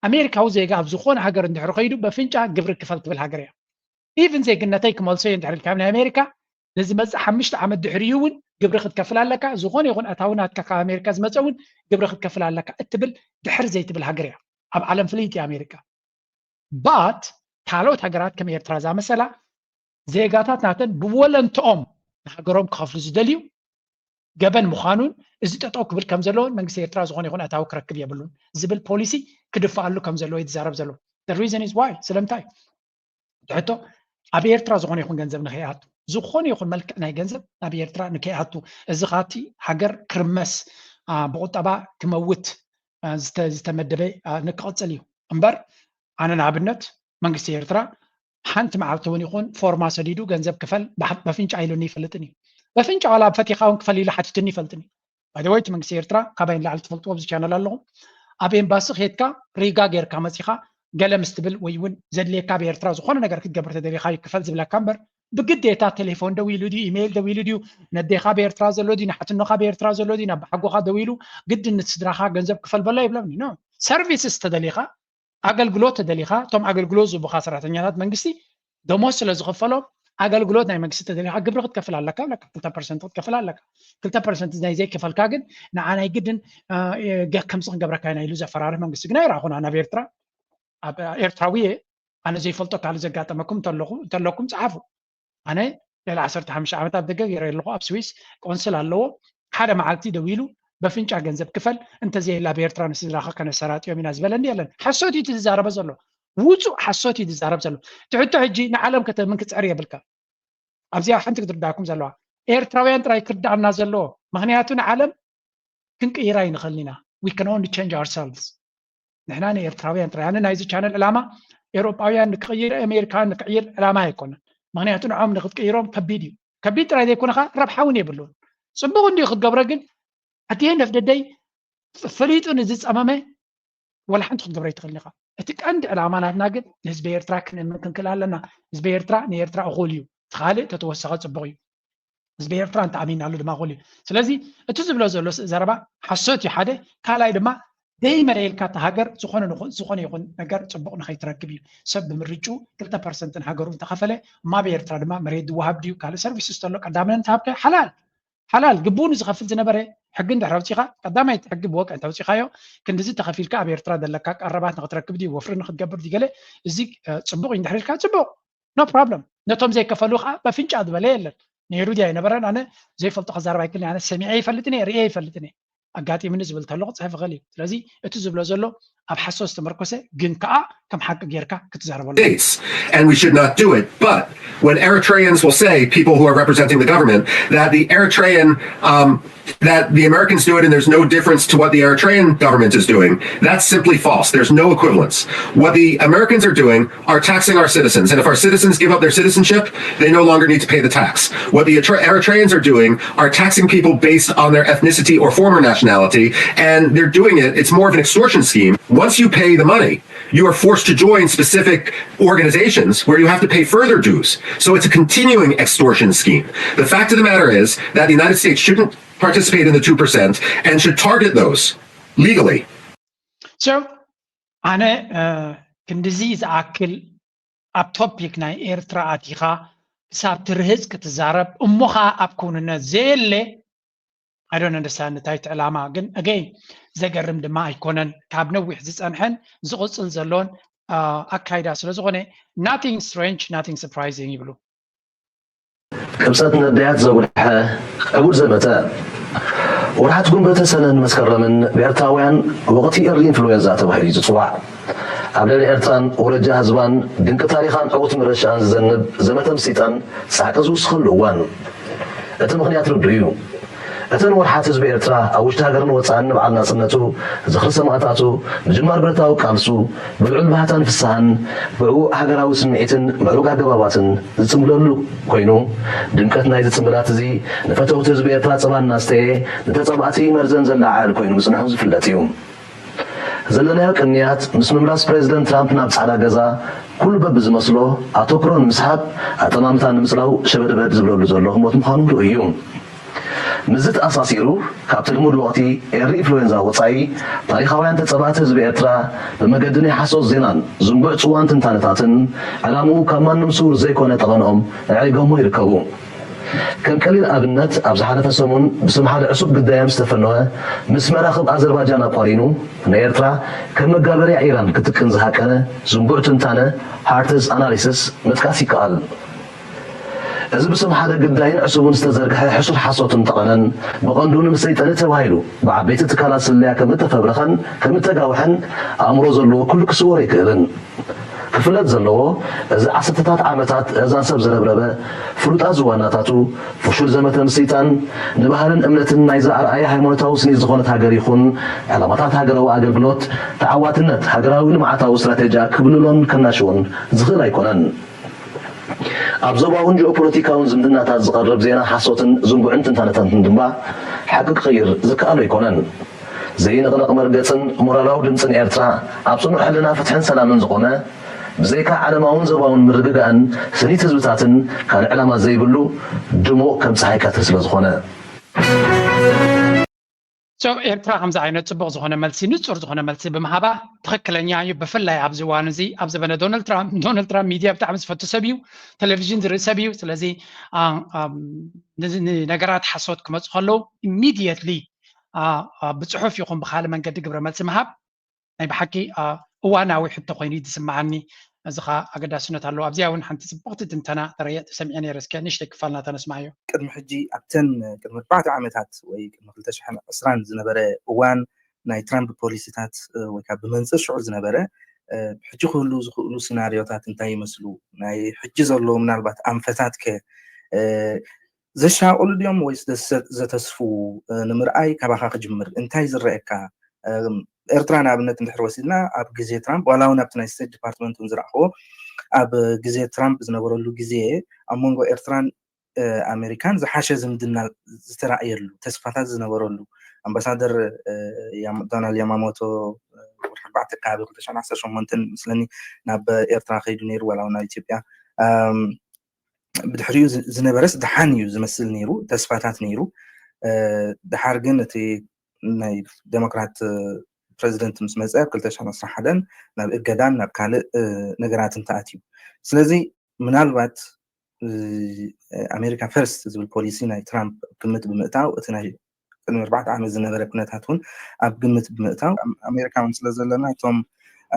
ኣሜሪካዊ ዜጋ ኣብ ዝኾነ ሃገር እንድሕር ከይዱ በፍንጫ ግብሪ ክፈል ትብል ሃገር እያ። ኢቭን ዜግነተይ ክመልሶ እየ እንድሕር ኢልካ ናይ ኣሜሪካ ንዝመፅእ ሓሙሽተ ዓመት ድሕሪኡ እውን ግብሪ ክትከፍል ኣለካ፣ ዝኾነ ይኹን ኣታዊ ናትካ ካብ ኣሜሪካ ዝመፀ እውን ግብሪ ክትከፍል ኣለካ እትብል ድሕር ዘይትብል ሃገር እያ። ኣብ ዓለም ፍልይቲ ኣሜሪካ ባት ካልኦት ሃገራት ከም ኤርትራ ዝኣመሰላ ዜጋታት ናተን ብወለንትኦም ንሃገሮም ክኸፍሉ ዝደልዩ ገበን ምዃኑን እዚ ጠጠው ክብል ከም ዘለዎን መንግስቲ ኤርትራ ዝኾነ ይኹን ኣታዊ ክረክብ የብሉን ዝብል ፖሊሲ ክድፍኣሉ ከም ዘለዎ ይትዛረብ ዘሎ። The reason is why? ስለምንታይ? ትሕቶ ኣብ ኤርትራ ዝኾነ ይኹን ገንዘብ ንከይኣቱ፣ ዝኾነ ይኹን መልክዕ ናይ ገንዘብ ናብ ኤርትራ ንከይኣቱ፣ እዚ ኻቲ ሃገር ክርመስ ብቁጠባ ክመውት ዝተመደበ ንክቕፅል እዩ እምበር፣ ኣነ ንኣብነት መንግስቲ ኤርትራ ሓንቲ መዓልቲ እውን ይኹን ፎርማ ሰዲዱ ገንዘብ ክፈል በፍንጫ ኢሉኒ ይፈልጥን እዩ። በፍንጫ ዋላ ኣብ ፈቲኻ እውን ክፈል ኢሉ ሓቲቱኒ ይፈልጥን እዩ። ባይደወይ እቲ መንግስቲ ኤርትራ ካባይ ንላዕሊ ትፈልጥዎ ኣብዚ ቻነል ኣለኹም። ኣብ ኤምባሲ ኬድካ ሪጋ ጌርካ መፂኻ ገለ ምስ ትብል ወይ እውን ዘድልየካ ኣብ ኤርትራ ዝኾነ ነገር ክትገብር ተደሊኻ ይክፈል ዝብለካ እምበር ብግዴታ ቴሌፎን ደው ኢሉ ድዩ ኢሜይል ደው ኢሉ ድዩ ነዴኻ ኣብ ኤርትራ ዘሎ ድዩ ንሓትኖኻ ኣብ ኤርትራ ዘሎ ድዩ ናብ ሓጎኻ ደው ኢሉ ግድን ንስድራኻ ገንዘብ ክፈል በሎ ይብለኒ። ኖ፣ ሰርቪስስ ተደሊኻ ኣገልግሎት ተደሊኻ እቶም ኣገልግሎት ዝቡኻ ሰራሕተኛታት መንግስቲ ደሞዝ ስለ ዝኽፈሎም ኣገልግሎት ናይ መንግስቲ ተደሊኻ ግብሪ ክትከፍል ኣለካ ብለካ ክልተ ፐርሰንት ክትከፍል ኣለካ። ክልተ ፐርሰንት ናይ ዘይከፈልካ ግን ንዓ ናይ ግድን ገ ከምዚ ክንገብረካ ኢና ኢሉ ዘፈራርህ መንግስቲ ግን ኣይረኣኹን። ኣነ ኣብ ኤርትራ ኣብ ኤርትራዊ እየ። ኣነ ዘይፈልጦ ካልእ ዘጋጠመኩም እንተለኹ እንተለኩም ጸሓፉ። ኣነ ልዕሊ ዓሰርተ ሓሙሽተ ዓመት ኣብ ደገ ገይረ ኣለኹ ኣብ ስዊስ ቆንስል ኣለዎ። ሓደ መዓልቲ ደው ኢሉ በፍንጫ ገንዘብ ክፈል እንተዘየላ ኣብ ኤርትራ ንስድራኻ ከነሰራጥዮም ኢና ዝበለኒ የለን። ሓሶት እዩ እቲ ዝዛረበ ዘሎ። ውጹእ ሓሶት እዩ ዝዛረብ ዘሎ። ትሕቶ ሕጂ ንዓለም ከተምን ክጽዕር የብልካ። ኣብዚኣ ሓንቲ ክትርዳእኩም ዘለዋ ኤርትራውያን ጥራይ ክርዳእና ዘለዎ ምክንያቱ ንዓለም ክንቅይራ ይንኽእል ኢና። We can only change ourselves። ንሕና ንኤርትራውያን ጥራይ ኣነ ናይዚ ቻነል ዕላማ ኤውሮጳውያን ንክቕይር ኣሜሪካውያን ንክቕይር ዕላማ ኣይኮነን። ምክንያቱ ንዖም ንክትቅይሮም ከቢድ እዩ። ከቢድ ጥራይ ዘይኮነ ከዓ ረብሓ እውን የብሉን። ፅቡቅ እንዲዩ ክትገብሮ ግን ኣት ኤንድ ኦፍ ደደይ ፈሊጡ ንዝፀመመ ወላ ሓንቲ ክትገብሮ ኣይትኽእልን ኢኻ። እቲ ቀንዲ ዕላማ ናትና ግን ንህዝቢ ኤርትራ ክንእምን ክንክእል ኣለና። ህዝቢ ኤርትራ ንኤርትራ እኹል እዩ። እቲ ካልእ ተተወሰኸ ፅቡቅ እዩ። ህዝቢ ኤርትራ እንተኣሚናሉ ድማ እኹል እዩ። ስለዚ እቲ ዝብሎ ዘሎ ዘረባ ሓሶት እዩ ሓደ። ካልኣይ ድማ ደይመለየልካ እታ ሃገር ዝኾነ ዝኾነ ይኹን ነገር ፅቡቅ ንኸይትረክብ እዩ። ሰብ ብምርጭኡ ክልተ ፐርሰንት ንሃገሩ እንተኸፈለ እሞ ኣብ ኤርትራ ድማ መሬት ዝወሃብ ድዩ ካልእ ሰርቪስስ ተሎ ቀዳምነት ሃብከ ሓላል ሓላል ግቡኡ ንዝኸፍል ዝነበረ ሕጊ እንድሕር ኣውፂኻ ቀዳማይ እቲ ሕጊ ብወግዒ እንተውፂኻዮ ክንድዚ ተኸፊልካ ኣብ ኤርትራ ዘለካ ቀረባት ንክትረክብ ድዩ ወፍሪ ንክትገብር ድዩ ገለ እዚ ፅቡቅ እዩ እንድሕር ኢልካ ፅቡቅ no problem። ነቶም ዘይከፈሉ ከዓ በፍንጫ ዝበለ የለን። ነይሩ ድዩ ኣይነበረን ኣነ ዘይፈልጦ ከዛረብ ኣይክእልን ኣነ ሰሚዐ ይፈልጥን እየ ርእየ ይፈልጥን እየ። ኣጋጢምኒ ዝብል ተለኩ ክፅሕፍ ይኽእል እዩ። ስለዚ እቲ ዝብሎ ዘሎ ኣብ ሓሶት ዝተመርኮሰ ግን ከዓ ከም ሓቂ ጌርካ ክትዛረበሉ states and we should not do it. But when Eritreans will say, people who are representing the government, that the Eritrean um, that the Americans do it and there's no difference to what the Eritrean government is doing. That's simply false. There's no equivalence. What the Americans are doing are taxing our citizens. And if our citizens give up their citizenship, they no longer need to pay the tax. What the Eritreans are doing are taxing people based on their ethnicity or former nationality. And they're doing it, it's more of an extortion scheme. Once you pay the money, you are forced to join specific organizations where you have to pay further dues. So it's a continuing extortion scheme. The fact of the matter is that the United States shouldn't participate in the two percent and should target those legally. So ኣነ ክንድዚ ዝኣክል ኣብ ቶፒክ ናይ ኤርትራ ኣቲኻ ክሳብ ትርህፅ ክትዛረብ እሞኻ ኣብ ክውንነት ዘየለ I don't understand እንታይ እቲ ዕላማ ግን again ዘገርም ድማ ኣይኮነን ካብ ነዊሕ ዝፀንሐን ዝቕፅል ዘሎን ኣካይዳ ስለ ዝኾነ nothing strange nothing surprising ይብሉ። ቅብጸት ነዳያት ዘጉልሐ ዕዉር ዘመተ። ወርሓት ጉንበተ ሰነን መስከረምን ብኤርትራውያን ወቕቲ ኤሪ ኢንፍሉዌንዛ ተባሂሉ እዩ ዝጽዋዕ። ኣብ ልዕሊ ኤርትራን ወረጃ ህዝባን ድንቂ ታሪኻን ዕዉት ምርሻን ዝዘንብ ዘመተ ምስይጣን ጻዕቂ ዝውስኸሉ እዋን። እቲ ምኽንያት ርዱእ እዩ። እተን ወርሓት ህዝቢ ኤርትራ ኣብ ውሽጢ ሃገርን ወጻእን ንበዓል ናጽነቱ፣ ዝኽሪ ሰማእታቱ፣ ምጅማር ብረታዊ ቃልሱ፣ ብልዑል ባህታን ፍስሃን፣ ብዕዉቕ ሃገራዊ ስምዒትን ምዕሩግ ኣገባባትን ዝጽምብለሉ ኮይኑ፣ ድምቀት ናይዚ ጽምብላት እዚ ንፈተውቲ ህዝቢ ኤርትራ ጸባ እናስተየ፣ ንተጻባእቲ መርዘን ዘላዓዕል ኮይኑ ምጽንሑ ዝፍለጥ እዩ። ዘለናዮ ቅንያት ምስ ምምላስ ፕረዚደንት ትራምፕ ናብ ጻዕዳ ገዛ ኩሉ በብዝመስሎ ኣተኩሮ ንምስሓብ ኣጠማምታ ንምጽላው ሸበድበድ ዝብለሉ ዘሎ ህሞት ምዃኑ ርኡይ እዩ። ምስዚ ተኣሳሲሩ ካብቲ ልሙድ ወቕቲ ኤሪ ኢንፍሉዌንዛ ወጻኢ ታሪኻውያን ተጸባእቲ ህዝቢ ኤርትራ ብመገዲ ናይ ሓሶት ዜናን ዝንቡዕ ጽዋን ትንታነታትን ዕላምኡ ካብ ማንም ስዉር ዘይኮነ ጠቐንኦም ኣዕሪጎሞ ይርከቡ። ከም ቀሊል ኣብነት፣ ኣብ ዝሓለፈ ሰሙን ብስም ሓደ ዕሱብ ግዳይ ዝተፈነወ፣ ምስ መራኽብ ኣዘርባጃን ኣቋሪኑ ንኤርትራ ከም መጋበርያ ኢራን ክትቅን ዝሃቀነ ዝንቡዕ ትንታነ፣ ሃርትዝ ኣናሊሲስ፣ ምጥቃስ ይከኣል። እዚ ብስም ሓደ ግዳይን ዕሱብን ዝተዘርግሐ ሕሱር ሓሶትን ጠቐነን፣ ብቐንዱ ንምሰይጠኒ ተባሂሉ ብዓበይቲ ትካላት ስለያ ከም እተፈብረኸን ከም እተጋውሐን ኣእምሮ ዘለዎ ኩሉ ክስወሮ ኣይክእልን። ክፍለጥ ዘለዎ፣ እዚ ዓሰርተታት ዓመታት እዛን ሰብ ዘረብረበ፣ ፍሉጣት ዝዋናታቱ፣ ፍሹል ዘመተ ምስይጣን፣ ንባህልን እምነትን ናይዛ ኣርኣያ ሃይማኖታዊ ስኒት ዝኾነት ሃገር ይኹን፣ ዕላማታት ሃገራዊ ኣገልግሎት፣ ተዓዋትነት ሃገራዊ ልምዓታዊ ስትራቴጂያ ክብልሎን ከናሽዎን ዝኽእል ኣይኮነን። ኣብ ዞባውን ጂኦፖለቲካውን ዝምድናታት ዝቐርብ ዜና ሓሶትን ዝንቡዕን ትንታነታትን ድማ ሓቂ ክቕይር ዝከኣሎ ኣይኮነን። ዘይንቕነቕ መርገጽን ሞራላዊ ድምጽን ኤርትራ ኣብ ጽኑዕ ሕልና ፍትሕን ሰላምን ዝቖመ፣ ብዘይካ ዓለማውን ዞባውን ምርግጋእን ስኒት ህዝብታትን ካልእ ዕላማ ዘይብሉ ድሙቕ ከም ጸሓይ ቀትሪ ስለ ዝኾነ። So ኤርትራ ከምዚ ዓይነት ጽቡቕ ዝኾነ መልሲ፣ ንጹር ዝኾነ መልሲ ብምሃባ ትኽክለኛ እዩ። ብፍላይ ኣብዚ እዋን እዚ፣ ኣብ ዘበነ ዶናልድ ትራምፕ፣ ዶናልድ ትራምፕ ሚድያ ብጣዕሚ ዝፈቱ ሰብ እዩ፣ ቴሌቪዥን ዝርኢ ሰብ እዩ። ስለዚ አ፣ አ፣ ንዚ- ንነገራት ሓሶት ክመጹ ከለዉ ኢሚድየትሊ ብጽሑፍ ይኹን ብካልእ መንገዲ ግብረ መልሲ ምሃብ ናይ ብሓቂ አ፣ እዋናዊ ሕቶ ኮይኑ እዩ ዝስምዓኒ። እዚ ኸኣ ኣገዳስነት ኣለዎ። ኣብዚኣ እውን ሓንቲ ጽቡቕቲ ትንተና ተረየ ተሰሚዐ ነይረ። እስከ ንእሽተይ ክፋል ናታ ነስምዓዮ። ቅድሚ ሕጂ ኣብተን ቅድሚ ኣርባዕተ ዓመታት ወይ ቅድሚ ክልተ ሽሕን ዕስራን ዝነበረ እዋን ናይ ትራምፕ ፖሊሲታት እ፣ ወይ ከዓ ብመንፅር ሽዑ ዝነበረ እ፣ ሕጂ ክህሉ ዝኽእሉ ሲናሪዮታት እንታይ ይመስሉ? ናይ ሕጂ ዘለዉ ምናልባት ኣንፈታት ከ እ፣ ዘሻቕሉ ድዮም ወይስ ዘሰ- ዘተስፍዉ እ፣ ንምርኣይ ካባኻ ክጅምር። እንታይ ዝረኣየካ? እም፣ ኤርትራ ንኣብነት እንድሕር ወሲድና ኣብ ግዜ ትራምፕ ዋላ እውን ኣብቲ ናይ ስቴት ዲፓርትመንት እውን ዝረኣኽዎ ኣብ ግዜ ትራምፕ ዝነበረሉ ግዜ ኣብ መንጎ ኤርትራን እ፣ ኣሜሪካን ዝሓሸ ዝምድና ዝተራእየሉ ተስፋታት ዝነበረሉ ኣምባሳደር እ፣ ያም- ዶናልድ ያማሞቶ እ፣ ወርሒ ኣርባዕተ ከባቢ ክልተ ሽሕን ዓሰርተ ሸሞንተን ምስለኒ ናብ ኤርትራ ከይዱ ነይሩ ዋላ እውን ናብ ኢትዮጵያ እም፣ ብድሕሪኡ ዝ- ዝነበረስ ደሓን እዩ ዝመስል ነይሩ፣ ተስፋታት ነይሩ። እ፣ ደሓር ግን እቲ ናይ ዴሞክራት እ፣ ፕረዚደንት ምስ መፀ ኣብ ክልተ ሽሕን ዕስራን ሓደን ናብ እገዳን ናብ ካልእ እ፣ ነገራትን ተኣትዩ። ስለዚ ምናልባት እ፣ ኣሜሪካ ፈርስት ዝብል ፖሊሲ ናይ ትራምፕ ግምት ብምእታው እቲ ናይ ቅድሚ ኣርባዕተ ዓመት ዝነበረ ኩነታት እውን ኣብ ግምት ብምእታው ኣም- ኣሜሪካ እውን ስለ ዘለና እቶም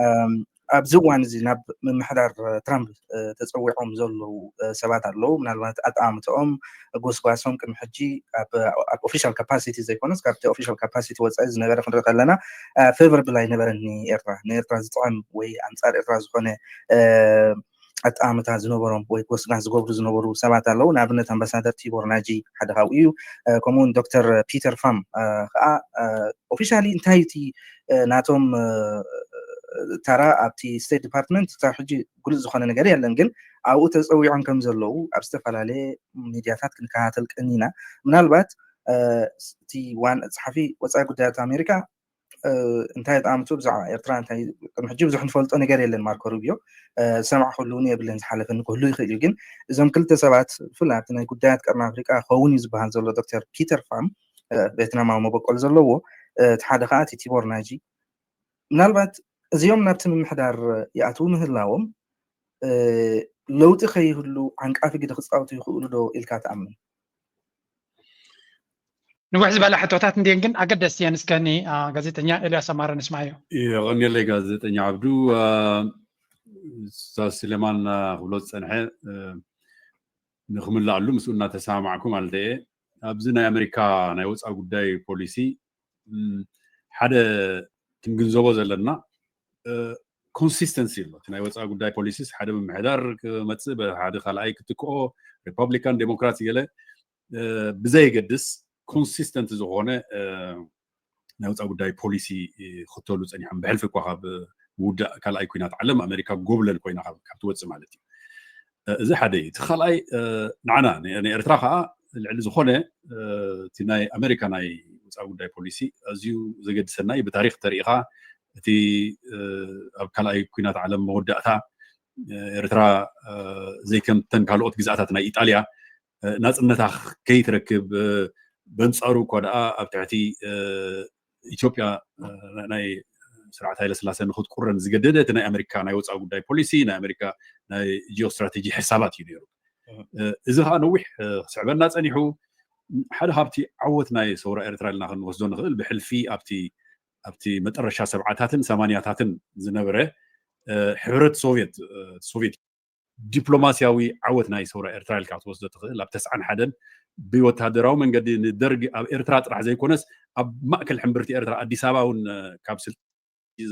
እም፣ ኣብዚ እዋን እዚ ናብ ምምሕዳር ትራምፕ እ፣ ተፀዊዖም ዘለዉ እ፣ ሰባት ኣለዉ። ምናልባት ኣጠማምትኦም ጎስጓሶም ቅድሚ ሕጂ ኣብ ኣብ ኦፊሻል ካፓሲቲ ዘይኮነስ ካብቲ ኦፊሻል ካፓሲቲ ወፃኢ ዝነበረ ክንርኢ ከለና ፌቨርብል ኣይነበረን ንኤርትራ። ንኤርትራ ዝጥዕም ወይ ኣንፃር ኤርትራ ዝኾነ እ፣ ኣጠማምታ ዝነበሮም ወይ ጎስጓስ ዝገብሩ ዝነበሩ ሰባት ኣለዉ። ንኣብነት ኣምባሳደር ቲቦር ናጂ ሓደ ካብኡ እዩ። እ፣ ከምኡውን ዶክተር ፒተር ፋም እ፣ ከዓ ኦፊሻሊ እንታይ እቲ እ፣ ናቶም እ፣ ታራ ኣብቲ ስቴት ዲፓርትመንት ክሳብ ሕጂ ግሉፅ ዝኾነ ነገር የለን፣ ግን ኣብኡ ተፀዊዖም ከም ዘለዉ ኣብ ዝተፈላለየ ሚድያታት ክንከታተል ቀኒና። ምናልባት እ፣ እቲ ዋን ፀሓፊ ወፃኢ ጉዳያት ኣሜሪካ እ፣ እንታይ ኣጠማምትኡ ብዛዕባ ኤርትራ እንታይ ቅድሚ ሕጂ ብዙሕ ንፈልጦ ነገር የለን። ማርኮ ሩቢዮ እ፣ ዝሰማዕኩሉ እውን የብለን፣ ዝሓለፈኒ ክህሉ ይኽእል እዩ። ግን እዞም ክልተ ሰባት ብፍላይ ኣብቲ ናይ ጉዳያት ቀርኒ ኣፍሪቃ ክኸውን እዩ ዝበሃል ዘሎ ዶክተር ፒተር ፋም እ፣ ቬትናማዊ መበቆል ዘለዎ እ፣ እቲ ሓደ ከዓ እቲ ቲቦር ናጂ ምናልባት እዚኦም ናብቲ ምምሕዳር ይኣትዉ ምህላዎም እ፣ ለውጢ ከይህሉ ዓንቃፊ ግደ ክፃወቱ ይኽእሉ ዶ ኢልካ ትኣምን? ንውሕ ዝበላ ሕቶታት እንድየን ግን ኣገደስቲ እየን። እስከ ኒ አ፣ ጋዜጠኛ ኤልያስ ኣማረ ንስማዮ። የቐንየለይ ጋዜጠኛ ዓብዱ። አ፣ ኡስታዝ ስሌማን አ፣ ክብሎ ዝፀንሐ እ፣ ንክምልኣሉ ምስኡ እናተሰማማዕኩ ማለት እየ። ኣብዚ ናይ ኣሜሪካ ናይ ወፃኢ ጉዳይ ፖሊሲ ም፣ ሓደ ክንግንዘቦ ዘለና ኮንሲስተንሲ ኣሎ። እቲ ናይ ወፃኢ ጉዳይ ፖሊሲስ ሓደ ምምሕዳር ክመፅእ፣ ሓደ ካልኣይ ክትክኦ፣ ሪፐብሊካን ዴሞክራት ገለ እ፣ ብዘየገድስ ኮንሲስተንት ዝኾነ እ፣ ናይ ወፃኢ ጉዳይ ፖሊሲ እ፣ ክኽተሉ ፀኒሖም። ብሕልፊ እኳ ካብ ውዳእ ካልኣይ ኩናት ዓለም ኣሜሪካ ጎብለል ኮይና ካብ ካብ ትወፅእ ማለት እዩ። እ፣ እዚ ሓደ እዩ። እቲ ካልኣይ እ፣ ንዓና ን- ንኤርትራ ከዓ ልዕሊ ዝኾነ እ፣ እቲ ናይ ኣሜሪካ ናይ ወፃኢ ጉዳይ ፖሊሲ ኣዝዩ ዘገድሰና እዩ። ብታሪክ ተሪኢኻ እቲ እ፣ ኣብ ካልኣይ ኩናት ዓለም መወዳእታ እ፣ ኤርትራ እ፣ ዘይከምተን ካልኦት ግዝኣታት ናይ ኢጣልያ እ፣ ናፅነታ ከይትረክብ እ፣ በንፃሩ እኳ ደኣ ኣብ ትሕቲ እ፣ ኢትዮጵያ እ፣ ናይ ስርዓት ሃይለስላሴ ንክትቁረን ዝገደደ እቲ ናይ ኣሜሪካ ናይ ወፃኢ ጉዳይ ፖሊሲ ናይ ኣሜሪካ ናይ ጂኦ ስትራቴጂ ሕሳባት እዩ ነይሩ። እዚ ከዓ ነዊሕ ክስዕበና ፀኒሑ። ሓደ ካብቲ ዓወት ናይ ሰውራ ኤርትራ ኢልና ክንወስዶ ንኽእል ብሕልፊ ኣብቲ ኣብቲ መጠረሻ ሰብዓታትን ሰማንያታትን ዝነበረ ሕብረት ሶቪየት ሶቪየት ዲፕሎማሲያዊ ዓወት ናይ ሰውራ ኤርትራ ኢልካ ክትወስዶ ትኽእል። ኣብ ተስዓን ሓደን ብወታደራዊ መንገዲ ንደርግ ኣብ ኤርትራ ጥራሕ ዘይኮነስ ኣብ ማእከል ሕምብርቲ ኤርትራ ኣዲስ ኣበባ እውን ካብ ስልጣን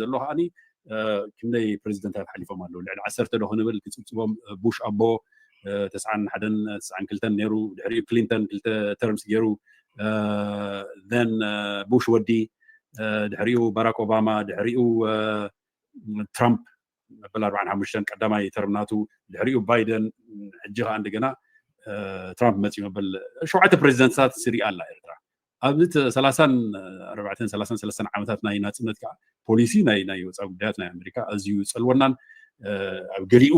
ዘሎ ከዓኒ ክንደይ ፕሬዚደንታት ሓሊፎም ኣለዉ። ልዕሊ ዓሰርተ ዶ ክንብል ክፅብፅቦም ቡሽ ኣቦ ተስዓን ሓደን ተስዓን ክልተን ነይሩ። ድሕሪኡ ክሊንተን ክልተ ተርምስ ገይሩ ን ቡሽ ወዲ ድሕሪኡ ባራክ ኦባማ ድሕሪኡ ትራምፕ መበል ኣርባዓን ሓሙሽተን ቀዳማይ ተርም ናቱ ድሕሪኡ ባይደን ሕጂ ከዓ እንደገና ትራምፕ መፅኡ መበል ሸውዓተ ፕሬዚደንትታት ስሪኣ ኣላ ኤርትራ። ኣብዚ ሰላሳን ኣርባዕተን ሰላሳን ሰለስተን ዓመታት ናይ ናፅነት ከዓ ፖሊሲ ናይ ናይ ወፃኢ ጉዳያት ናይ ኣሜሪካ ኣዝዩ ፀልወናን ኣብ ገሊኡ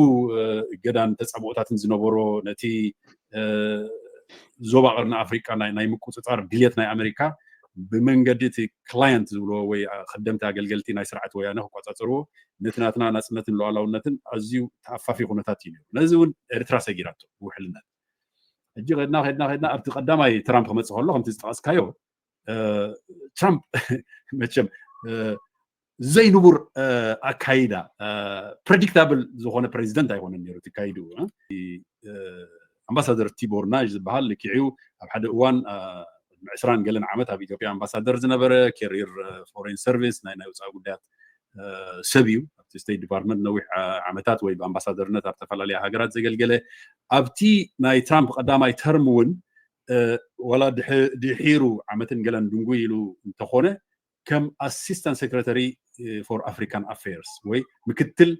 እገዳን ተፃብኦታትን ዝነበሮ ነቲ ዞባ ቀርኒ ኣፍሪቃ ናይ ምቁፅፃር ድልየት ናይ ኣሜሪካ ብመንገዲ እቲ ክላየንት ዝብልዎ ወይ ከደምቲ ኣገልገልቲ ናይ ስርዓት ወያነ ክቆፃፀርዎ ነቲ ናትና ናፅነትን ሉዓላውነትን ኣዝዩ ተኣፋፊ ኩነታት እዩ ነይሩ። ነዚ እውን ኤርትራ ሰጊራቶ ብውሕልነት። ሕጂ ከድና ከድና ከድና ኣብቲ ቀዳማይ ትራምፕ ክመፅእ ከሎ ከምቲ ዝጠቐስካዮ ትራምፕ መቸም ዘይንቡር ኣካይዳ ፕሬዲክታብል ዝኾነ ፕሬዚደንት ኣይኮነን ነይሩ እቲ ካይድኡ። ኣምባሳደር ቲቦር ናዥ ዝበሃል ልክዕዩ ኣብ ሓደ እዋን ዕስራን ገለን ዓመት ኣብ ኢትዮጵያ ኣምባሳደር ዝነበረ ኬሪር ፎሬን ሰርቪስ ናይ ናይ ውፃኢ ጉዳያት ሰብ እዩ። ኣብቲ ስቴት ዲፓርትመንት ነዊሕ ዓመታት ወይ ብኣምባሳደርነት ኣብ ዝተፈላለያ ሃገራት ዘገልገለ ኣብቲ ናይ ትራምፕ ቀዳማይ ተርም እውን ዋላ ድሒሩ ዓመትን ገለን ድንጉይ ኢሉ እንተኾነ ከም ኣሲስታንት ሴክረተሪ ፎር ኣፍሪካን ኣፌርስ ወይ ምክትል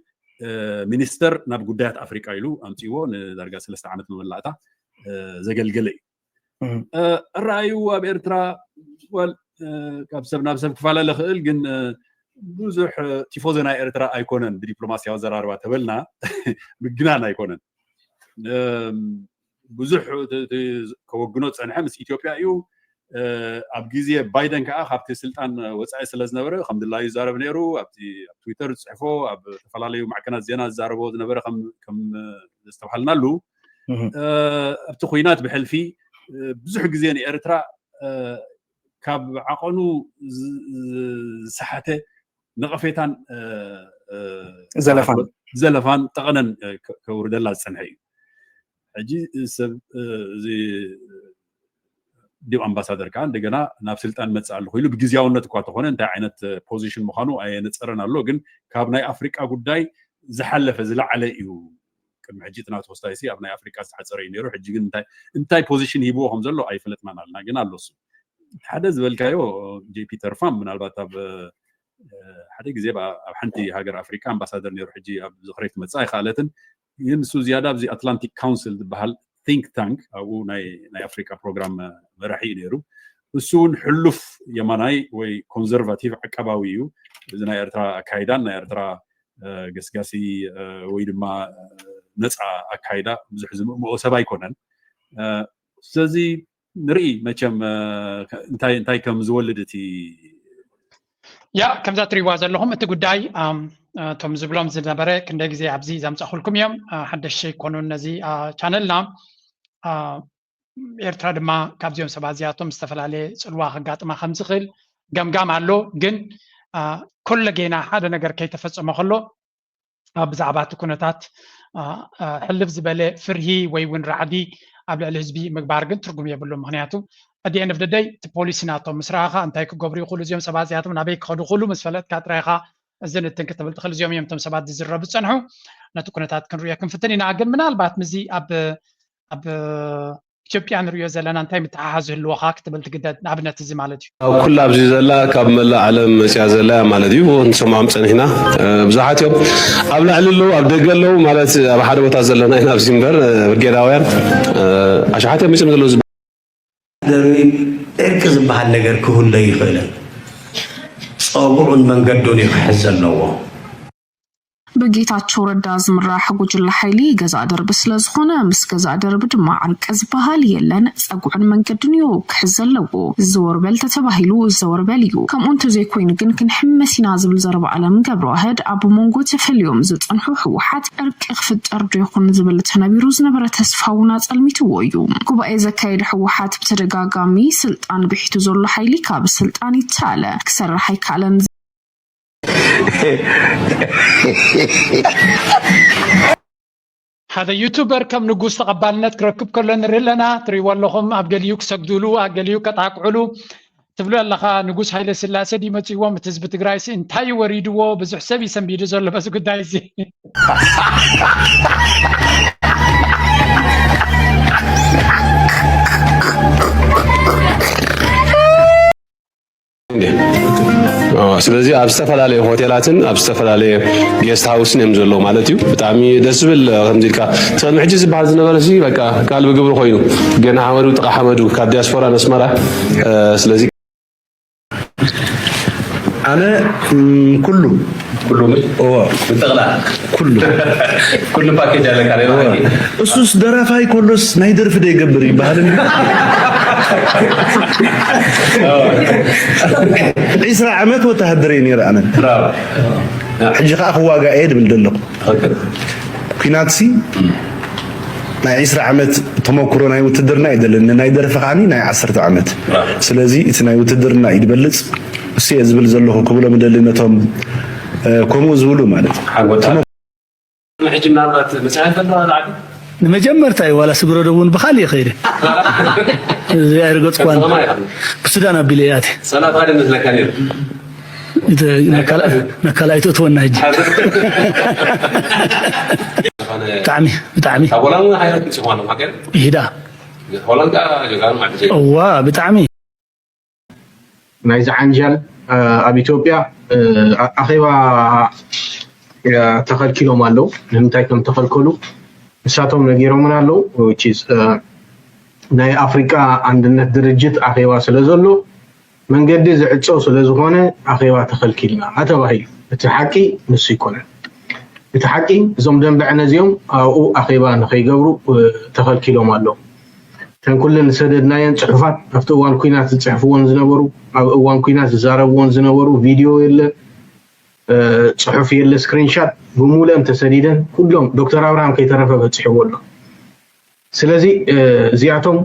ሚኒስተር ናብ ጉዳያት ኣፍሪቃ ኢሉ ኣምፅዎ ንዳርጋ ሰለስተ ዓመት መመላእታ ዘገልገለ እዩ። እረኣዩ ኣብ ኤርትራ ካብ ሰብ ናብ ሰብ ክፈላለ ክእል ግን ብዙሕ ቲፎዞ ናይ ኤርትራ ኣይኮነን ብዲፕሎማሲያዊ ኣዘራርባ ተበልና ምግናን ኣይኮነን። ብዙሕ ከወግኖ ዝፀንሐ ምስ ኢትዮጵያ እዩ። ኣብ ግዜ ባይደን ከዓ ካብቲ ስልጣን ወፃኢ ስለ ዝነበረ ከም ድላዩ ይዛረብ ነይሩ። ኣብ ትዊተር ዝፅሕፎ ኣብ ዝተፈላለዩ ማዕከናት ዜና ዝዛረቦ ዝነበረ ከም ዘስተብሃልናሉ ኣብቲ ኩናት ብሕልፊ ብዙሕ ግዜ ንኤርትራ ካብ ዓቐኑ ዝሰሓተ ነቐፌታን ዘለፋን ጠቐነን ከውርደላ ዝፀንሐ እዩ። ሕጂ ሰብ እዚ ዲብ ኣምባሳደር ከዓ እንደገና ናብ ስልጣን መፅእ ኣለኹ ኢሉ ብግዜያውነት እኳ ተኾነ እንታይ ዓይነት ፖዚሽን ምዃኑ ኣየነፀረን ኣሎ። ግን ካብ ናይ ኣፍሪቃ ጉዳይ ዝሓለፈ ዝለዓለ እዩ። ቅድሚ ሕጂ እቲ ናቱ ክስታይ ሲ ኣብ ናይ ኣፍሪቃ ዝተሓፀረ እዩ ነይሩ። ሕጂ ግን እንታይ እንታይ ፖዚሽን ሂብዎ ከም ዘሎ ኣይፈለጥናን ኣለና። ግን ኣሎ እሱ ሓደ ዝበልካዮ ጄፒ ተርፋም ምናልባት ኣብ ሓደ ግዜ ኣብ ሓንቲ ሃገር ኣፍሪቃ ኣምባሳደር ነይሩ። ሕጂ ኣብ ዝኽረይ ትመፅእ ኣይከኣለትን። ግን እሱ ዝያዳ ኣብዚ ኣትላንቲክ ካውንስል ዝበሃል ቲንክ ታንክ ኣብኡ ናይ ኣፍሪቃ ፕሮግራም መራሒ እዩ ነይሩ። እሱ እውን ሕሉፍ የማናይ ወይ ኮንዘርቫቲቭ ዓቃባዊ እዩ። እዚ ናይ ኤርትራ ኣካይዳን ናይ ኤርትራ ገስጋሲ ወይ ድማ ነፃ ኣካይዳ ብዙሕ ዝምእምኦ ሰብ ኣይኮነን። ስለዚ ንርኢ መቸም እንታይ እንታይ ከም ዝወልድ እቲ ያ ከምዛ ትሪዋ ዘለኹም እቲ ጉዳይ እቶም ዝብሎም ዝነበረ ክንደ ግዜ ኣብዚ ዘምፃእኩልኩም እዮም። ሓደሽ ዘይኮኑን ነዚ ቻነልና። ኤርትራ ድማ ካብዚኦም ሰባት እዚኣቶም ዝተፈላለየ ፅልዋ ከጋጥማ ከም ዝኽእል ገምጋም ኣሎ። ግን ኮለጌና ሓደ ነገር ከይተፈፀመ ከሎ ብዛዕባ እቲ ኩነታት ሕልፍ ዝበለ ፍርሂ ወይ እውን ራዕዲ ኣብ ልዕሊ ህዝቢ ምግባር ግን ትርጉም የብሉ። ምክንያቱ ኣዲኤን ፍ ደደይ እቲ ፖሊሲ ናቶም ምስ ረኣኻ እንታይ ክገብሩ ይኽእሉ እዚኦም ሰባት እዚኣቶም ናበይ ክኸዱ ክእሉ ምስ ፈለጥካ ጥራይኻ ዝንትን ክትብል ትኽእል። እዚኦም እዮም እቶም ሰባት ዝዝረቡ ዝፀንሑ። ነቲ ኩነታት ክንሪኦ ክንፍትን ኢና። ግን ምናልባት ምዚ ኣብ ኣብ ኢትዮጵያ ንሪኦ ዘለና እንታይ ምትሓሓዝ ህልወኻ ክትብል ትግደድ ንኣብነት እዚ ማለት እዩ። ኣብ ኩላ ኣብዚ ዘላ ካብ መላእ ዓለም መፅያ ዘላ እያ ማለት እዩ። ንሰምዖም ፀኒሕና ብዙሓት እዮም ኣብ ላዕሊ ኣለዉ ኣብ ደገ ኣለዉ ማለት ኣብ ሓደ ቦታ ዘለና ኢና ኣብዚ እምበር ብርጌዳውያን ኣሽሓት እዮም መፅዮም ዘለዉ። ደርቢ ዕርቂ ዝበሃል ነገር ክህሎ ይኽእልን ፀጉዑን መንገዱን እዩ ክሕዝ ዘለዎ። ብጌታቸው ረዳ ዝምራሕ ጉጅለ ሓይሊ ገዛእ ደርቢ ስለ ዝኾነ፣ ምስ ገዛእ ደርቢ ድማ ዕርቂ ዝበሃል የለን። ጸጉዕን መንገድን እዩ ክሕዝ ዘለዎ። ዘወር በል ተተባሂሉ ዘወር በል እዩ። ከምኡ እንተዘይኮይኑ ግን ክንሕመስ ኢና ዝብል ዘረባ ኣለም ገብረዋህድ ኣብ መንጎ ተፈልዮም ዝጸንሑ ህወሓት ዕርቂ ክፍጠር ዶ ይኾን ዝብል ተነቢሩ ዝነበረ ተስፋ እውን ኣጸልሚትዎ እዩ። ጉባኤ ዘካየደ ህወሓት ብተደጋጋሚ ስልጣን ብሒቱ ዘሎ ሓይሊ ካብ ስልጣን ይተኣለ፣ ክሰርሕ ኣይከኣለን። ሓደ ዩቱበር ከም ንጉስ ተቐባልነት ክረክብ ከሎ ንርኢ ኣለና። ትሪእዎ ኣለኹም፣ ኣብ ገሊኡ ክሰግዱሉ፣ ኣብ ገሊኡ ከጣቅዑሉ ትብሉ ኣለኻ። ንጉስ ሃይለ ስላሴ ድዩ መፂዎም? እቲ ህዝቢ ትግራይሲ እንታይ እዩ ወሪድዎ? ብዙሕ ሰብ እዩ ሰንቢዱ ዘሎ በዚ ጉዳይ እዚ። ስለዚ ኣብ ዝተፈላለየ ሆቴላትን ኣብ ዝተፈላለየ ጌስት ሃውስን እዮም ዘለዉ ማለት እዩ። ብጣዕሚ ደስ ዝብል ከምዚ ኢልካ ቅድሚ ሕጂ ዝበሃል ዝነበረ ሲ በቃ ቃል ብግብሪ ኮይኑ ገና ሓመዱ ጥቃ ሓመዱ ካብ ዲያስፖራ ነስመራ ስለዚ ኣነ ኩሉ ኩሉ እዎ ብጠቕላላ ኩሉ ኩሉ ፓኬጅ ኣለካ ሌላ እሱስ ደራፋይ ኮሎስ ናይ ደርፊ ዶ ይገብር ይበሃል እንዲ ዒስራ ዓመት ወተሃደር እየ ነይረ ኣነ ሕጂ ከዓ ክዋጋ እየ ድብል ደለኹ ኩናትሲ ናይ ዒስራ ዓመት ተመኩሮ ናይ ውትድርና እዩ ደለኒ ናይ ደርፊ ከዓኒ ናይ ዓሰርተ ዓመት ስለዚ እቲ ናይ ውትድርና እዩ ድበልፅ እሱ እየ ዝብል ዘለኹ ክብሎም ደሊ ነቶም ከምኡ ዝብሉ ማለት ሓጎታ ሕጂ ምናልባት መፅናት ዘለዋ ዓዲ ንመጀመርታ እዩ ዋላ ስግረዶ እውን ብካል እየ ከይደ እዚ ኣይርገፅኳን ብሱዳን ኣቢለ እየ ኣትየ ሰላት ሓደ መስለካ ነይሩ ነካልኣይ ትእትወና ሕጂ ብጣዕሚ ብጣዕሚ ካብ ሆላንድ ሓይላት ምፅኹም ኣለኹም ሃገር ይሂዳ ሆላንድ ከዓ ጀጋኑ ዓዲ እዋ ብጣዕሚ ናይዚ ዓንጃል ኣብ ኢትዮጵያ ኣኼባ ተኸልኪሎም ኣለዉ። ንምንታይ ከም ተኸልከሉ ንሳቶም ነጊሮምና ኣለዉ። ናይ ኣፍሪቃ ኣንድነት ድርጅት ኣኼባ ስለ ዘሎ መንገዲ ዝዕጸው ስለ ዝኾነ ኣኼባ ተኸልኪልና ተባሂሉ። እቲ ሓቂ ንሱ ኣይኮነን። እቲ ሓቂ እዞም ደንበዐ ነዚኦም ኣብኡ ኣኼባ ንኸይገብሩ ተኸልኪሎም ኣለዉ። እተን ኩለን ዝሰደድናየን ፅሑፋት ኣብቲ እዋን ኲናት ዝፅሕፍወን ዝነበሩ ኣብ እዋን ኲናት ዝዛረብዎን ዝነበሩ ቪድዮ የለ ፅሑፍ የለ ስክሪንሻት ብሙሉአን ተሰዲደን ኩሎም ዶክተር ኣብርሃም ከይተረፈ በፂሕዎ ኣሎ ስለዚ እዚኣቶም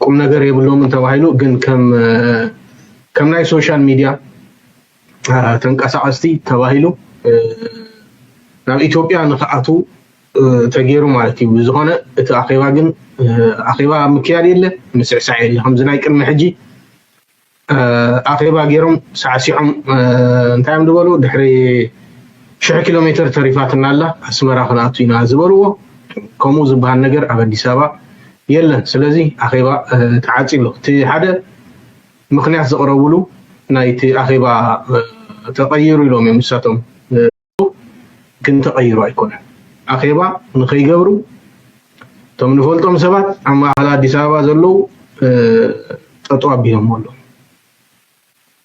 ቁም ነገር የብሎምን ተባሂሉ ግን ከም ናይ ሶሻል ሚድያ ተንቀሳቐስቲ ተባሂሉ ናብ ኢትዮጵያ ንክኣትዉ ተገይሩ ማለት እዩ። ብዝኾነ እቲ ኣኼባ ግን ኣኼባ ምክያድ የለ፣ ምስዕሳዕ የለ። ከምዚ ናይ ቅድሚ ሕጂ ኣኼባ ገይሮም ሳዕሲዖም እንታይ እዮም ዝበሉ ድሕሪ ሽሕ ኪሎ ሜትር ተሪፋትና ኣላ ኣስመራ ክንኣቱ ኢና ዝበልዎ ከምኡ ዝበሃል ነገር ኣብ ኣዲስ ኣበባ የለን። ስለዚ ኣኼባ ተዓፅዩ ኣሎ። እቲ ሓደ ምኽንያት ዘቕረብሉ ናይቲ ኣኼባ ተቐይሩ ኢሎም እዮም ንሳቶም ግን ተቐይሩ ኣይኮነን። ኣኼባ ንኸይገብሩ እቶም ንፈልጦም ሰባት ኣብ ማእኸል ኣዲስ ኣበባ ዘለዉ ጠጠው ኣቢሎሞ ኣለዉ።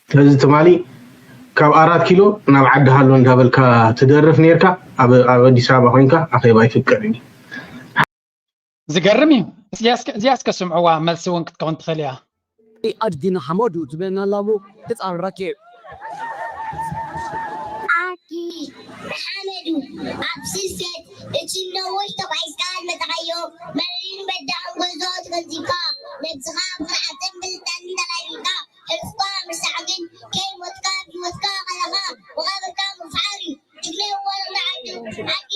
ስለዚ ትማሊ ካብ ኣራት ኪሎ ናብ ዓዲ ሃሎ እንዳበልካ ትደርፍ ነርካ ኣብ ኣዲስ ኣበባ ኮይንካ ኣኼባ ኣይፍቀድን እዩ። ዝገርም እዩ። እዚኣ እስከ ስምዕዋ፣ መልሲ እውን ክትከውን ትኽእል እያ። ኣድጊ ንሓመዱ ትብለና ኣላ እሞ ህፃን ረኪብ። ኣድጊ ንሓመዱ ኣብ ስልሰት እቲ ነዊሕ ተጓዒዝካ ዝመፃኻዮ መሪርን በዳህን ጎዞ ተገንዚብካ ነብስኻ ብኹርዓትን ብልጠትን ተላዒልካ ሕልፍካ ምርሳዕ ግን ከይሞትካ ብህይወትካ ከለኻ መቓብርካ ምፍሓር እዩ። ትግሬ ወረዳ ዓዱ ኣድጊ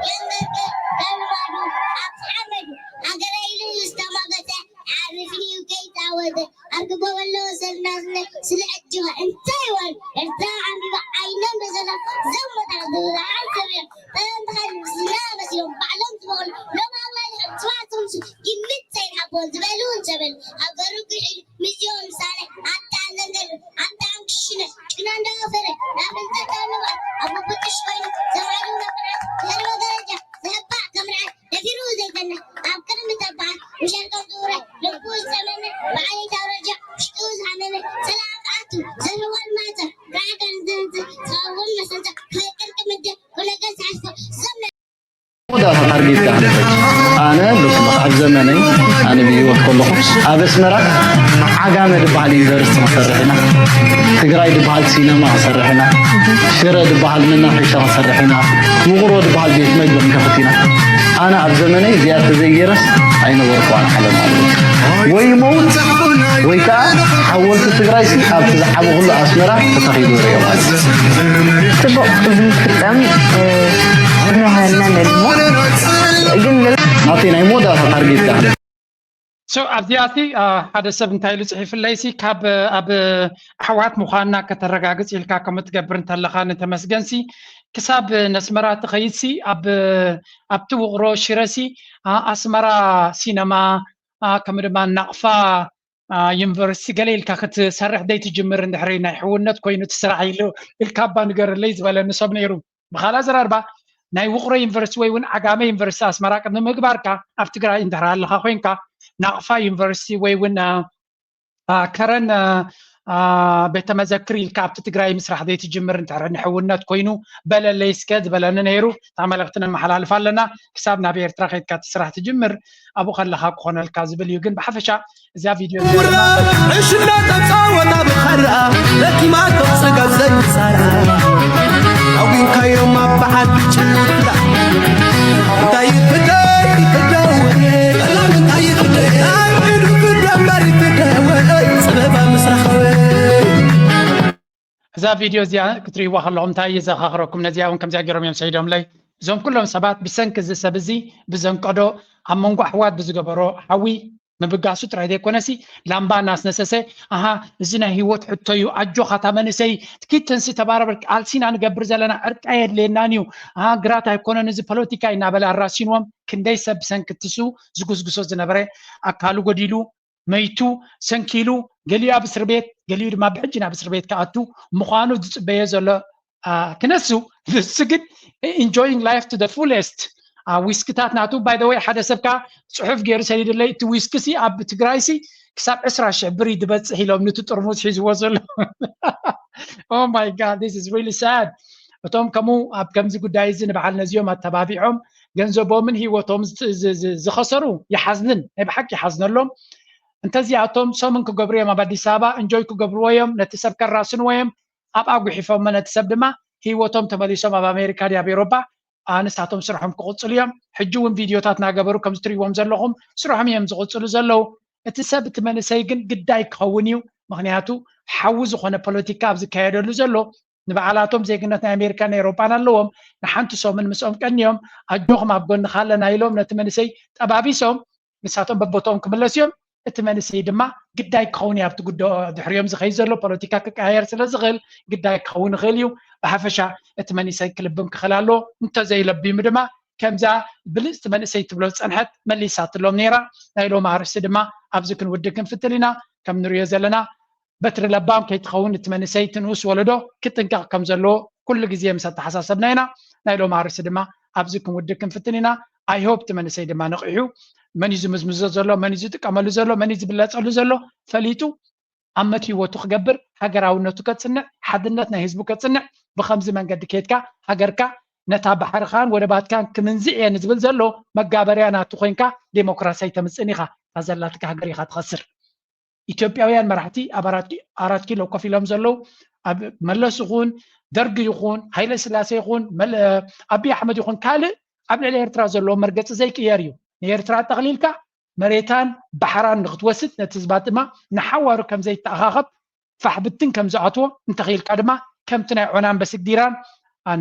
የንገርገር ከም ልማዱ ኣብቲ ሓመዱ ሃገረይ ኢሉ ዝተማገተ ይዓርፍን እዩ ከይተዓወተ ኣርግቦ በሎ ሰልናዝነ ስለ ዕጅባ እንታይ ይበል ኤርትራ ዓምቢባ ዓይኖም በዘላ ዘሞታ ዝብርሃን ሰብያ ጠለምትኻ ዝና መሲሎም ባዕሎም ዝበቕሉ ሎም ኣግላይ ሕፅዋት ዝምሱ ግምት ዘይንሓቦ ዝበሉ እንሰበሉ ሃገሩ ክሒዱ ምስዚኦም ምሳሌ ኣታ ኣለንገሉ ኣታ ኣንክሽነ ጭና እንዳወፈረ ናብ እንተጠልባት ኣብ ምብጥሽ ኮይኑ ዘማዕሉ መብራት ዘርበ ደረጃ ዘህባእ ከምርዓት ደፊሩ ዘይፈንሕ ኣብ ቅድሚ ተባዕ ምሸርቀ ዙረ ልቡ ዝጸመመ ብዓሌት ኣውረጃ ውሽጡ ዝሃመመ ሰላም ክኣቱ ዘህዋል ማተ ራዕዳን ዘንዘ ዝኸውን መሰንዘ ከቅርቂ ምድር ኩነገር ታርጌት ኣነ ኣብ ዘመነይ ኣነ ብህይወት ከለኹ ኣብ ኣስመራ ዓጋመ ዝበሃል ዩኒቨርሲቲ ክሰርሕ ኢና። ትግራይ ዝበሃል ሲነማ ክሰርሕ ኢና። ሽረ ዝበሃል መናፈሻ ክሰርሕ ኢና። ውቕሮ ዝበሃል ቤት መግቢ ክንከፍት ኢና። ኣነ ኣብ ዘመነይ እዚኣ ተዘይገይረስ ኣይነበርኩዋን ዓለም ማለት እዩ። ወይ ሞት ወይ ከዓ ሓወልቲ ትግራይ ሲ ኣብቲ ዝዓበኹሉ ኣስመራ ተተኺሉ ርእዮ ማለት እዩ። ጽቡቕ፣ እዚ ክፍጸም እነሃልና ነድሞ ግን ናተይ ናይ መወዳእታ ታርጌት ዳ so ኣብዚኣ ሲ ሓደ ሰብ እንታይ ኢሉ ጽሒፍለይ ሲ ካብ ኣብ ኣሕዋት ምዃንና ከተረጋግጽ ኢልካ ከም ትገብር እንተለኻ ንተመስገን ሲ ክሳብ ነስመራ ትኸይድ ሲ ኣብ ኣብቲ ውቕሮ ሽረ ሲ ኣስመራ ሲነማ ከምኡ ድማ ናቕፋ ዩኒቨርሲቲ ገለ ኢልካ ክትሰርሕ ደይ ትጅምር እንድሕሪ ናይ ሕውነት ኮይኑ እቲ ስራሕ ኢሉ ኢልካ እባ ንገረለይ ዝበለኒ ሰብ ነይሩ። ብኻልእ ኣዘራርባ ናይ ውቕሮ ዩኒቨርሲቲ ወይ እውን ዓጋመ ዩኒቨርሲቲ ኣስመራ ቅድሚ ምግባርካ ኣብ ትግራይ እንድሕር ኣለኻ ኮይንካ ናቕፋ ዩኒቨርሲቲ ወይ እውን ከረን ቤተ መዘክር ኢልካ ኣብቲ ትግራይ ምስራሕ ዘይትጅምር እንተ ንሕውነት ኮይኑ በለለይ እስከ ዝበለኒ ነይሩ። እታ መልእኽቲ ነመሓላልፍ ኣለና። ክሳብ ናብ ኤርትራ ከይድካ እቲ ስራሕ ትጅምር ኣብኡ ከለኻ ክኾነልካ ዝብል እዩ። ግን ብሓፈሻ እዚኣ ቪድዮ ዕሽና ተፃወታ ብኻራ ለኪማቶ ፅጋብ ዘይፃራ ኣዊንካዮም ኣበዓል ጭላ እንታይ ይፍደይ ይፍደው ጠላም እንታይ ይፍደይ ኣይዱ ፍደ እምበር ይፍደወ ፅበባ ምስራኸወ እዛ ቪድዮ እዚኣ ክትርእይዋ ከለኹም እንታይ የዘኻኽረኩም? ነዚኣ እውን ከምዚኣ ገይሮም እዮም ሰይዶምለይ። እዞም ኩሎም ሰባት ብሰንኪ እዚ ሰብ እዚ ብዘንቀዶ ኣብ መንጎ ኣሕዋት ብዝገበሮ ሓዊ ምብጋሱ ጥራይ ዘይኮነሲ ላምባ እናስነሰሰ ኣሃ እዚ ናይ ህይወት ሕቶ እዩ ኣጆኻ እታ መንእሰይ ትኪድ ተንሲ ተባረበር ቃልሲና ንገብር ዘለና ዕርቂ ኣየድልየናን እዩ ኣሃ ግራት ኣይኮነን እዚ ፖለቲካ እናበለ ኣራሲንዎም ክንደይ ሰብ ብሰንኪ ትሱ ዝጉስጉሶ ዝነበረ ኣካሉ ጎዲሉ መይቱ ሰንኪሉ ገሊኡ ኣብ እስር ቤት ገሊኡ ድማ ብሕጂ ናብ እስር ቤት ክኣቱ ምዃኑ ዝፅበዮ ዘሎ ክነሱ ንሱ ግን enjoying life to the fullest ዊስክታት ናቱ by the way ሓደ ሰብካ ፅሑፍ ገይሩ ሰዲድለይ እቲ ዊስኪ ሲ ኣብ ትግራይ ሲ ክሳብ ዕስራ ሽሕ ብር እዩ ዝበፅሕ ኢሎም ንቲ ጥርሙዝ ሒዝዎ ዘሎ oh my god this is really sad እቶም ከምኡ ኣብ ከምዚ ጉዳይ እዚ ንበዓል ነዚኦም ኣተባቢዖም ገንዘቦምን ህይወቶም ዝኸሰሩ ይሓዝንን ናይ ብሓቂ ይሓዝነሎም እንተዚኣቶም ሰሙን ክገብሩ እዮም ኣብ ኣዲስ ኣበባ እንጆይ ክገብርዎ እዮም ነቲ ሰብ ከራስንዎ እዮም ኣብኣ ጉሒፎሞ ነቲ ሰብ ድማ ህይወቶም ተመሊሶም ኣብ ኣሜሪካ ድያ ኣብ ኤሮፓ ንሳቶም ስርሖም ክቕፅሉ እዮም ሕጂ እውን ቪድዮታት እናገበሩ ከም ዝትሪእዎም ዘለኹም ስርሖም እዮም ዝቕፅሉ ዘለዉ እቲ ሰብ እቲ መንእሰይ ግን ግዳይ ክኸውን እዩ ምክንያቱ ሓዊ ዝኾነ ፖለቲካ ኣብ ዝካየደሉ ዘሎ ንበዓላቶም ዜግነት ናይ ኣሜሪካን ኤሮጳን ኣለዎም ንሓንቲ ሰሙን ምስኦም ቀንዮም ኣጆኹም ኣብ ጎንኻ ኣለና ኢሎም ነቲ መንእሰይ ጠባቢሶም ንሳቶም በቦትኦም ክምለሱ እዮም እቲ መንእሰይ ድማ ግዳይ ክኸውን እዩ ኣብቲ ጉዶ ድሕሪኦም ዝኸይድ ዘሎ ፖለቲካ ክቀያየር ስለ ዝኽእል ግዳይ ክኸውን ይኽእል እዩ ብሓፈሻ እቲ መንእሰይ ክልብም ክኽእል ኣለዎ እንተዘይለቢሙ ድማ ከምዛ ብልፅቲ መንእሰይ ትብሎ ዝፀንሐት መሊሳትሎም ነይራ ናይ ሎም ኣርእስቲ ድማ ኣብዚ ክንውድእ ክንፍትን ኢና ከም ንሪኦ ዘለና በትሪ ለባም ከይትኸውን እቲ መንእሰይ እቲ ንኡስ ወለዶ ክጥንቀቕ ከም ዘለዎ ኩሉ ግዜ ምስ ኣተሓሳሰብና ኢና ናይ ሎም ኣርእስቲ ድማ ኣብዚ ክንውድእ ክንፍትን ኢና I hope እቲ መንእሰይ ድማ ነቒሑ መን እዩ ዝምዝምዞ ዘሎ መን እዩ ዝጥቀመሉ ዘሎ መን እዩ ዝብለፀሉ ዘሎ ፈሊጡ ኣመት ህይወቱ ክገብር ሃገራውነቱ ከፅንዕ ሓድነት ናይ ህዝቡ ከፅንዕ ብከምዚ መንገዲ ከይድካ ሃገርካ ነታ ባሕርኻን ወደባትካን ክምንዝዕ እየ ንዝብል ዘሎ መጋበርያ ናቱ ኮይንካ ዴሞክራሲ ኣይተምፅእን ኢኻ እታ ዘላትካ ሃገር ኢኻ ትኸስር ኢትዮጵያውያን መራሕቲ ኣብ ኣራት ኪሎ ኮፍ ኢሎም ዘለዉ ኣብ መለስ ይኹን ደርጊ ይኹን ሃይለ ስላሴ ይኹን ኣብይ ኣሕመድ ይኹን ካልእ ኣብ ልዕሊ ኤርትራ ዘለዎ መርገፂ ዘይቅየር እዩ ንኤርትራ ጠቕሊልካ መሬታን ባሕራን ንክትወስድ ነቲ ህዝባ ድማ ንሓዋሩ ከም ዘይተኣኻኸብ ፋሕ ብትን ከም ዝኣትዎ እንተኽኢልካ ድማ ከምቲ ናይ ዖናን በስግዲራን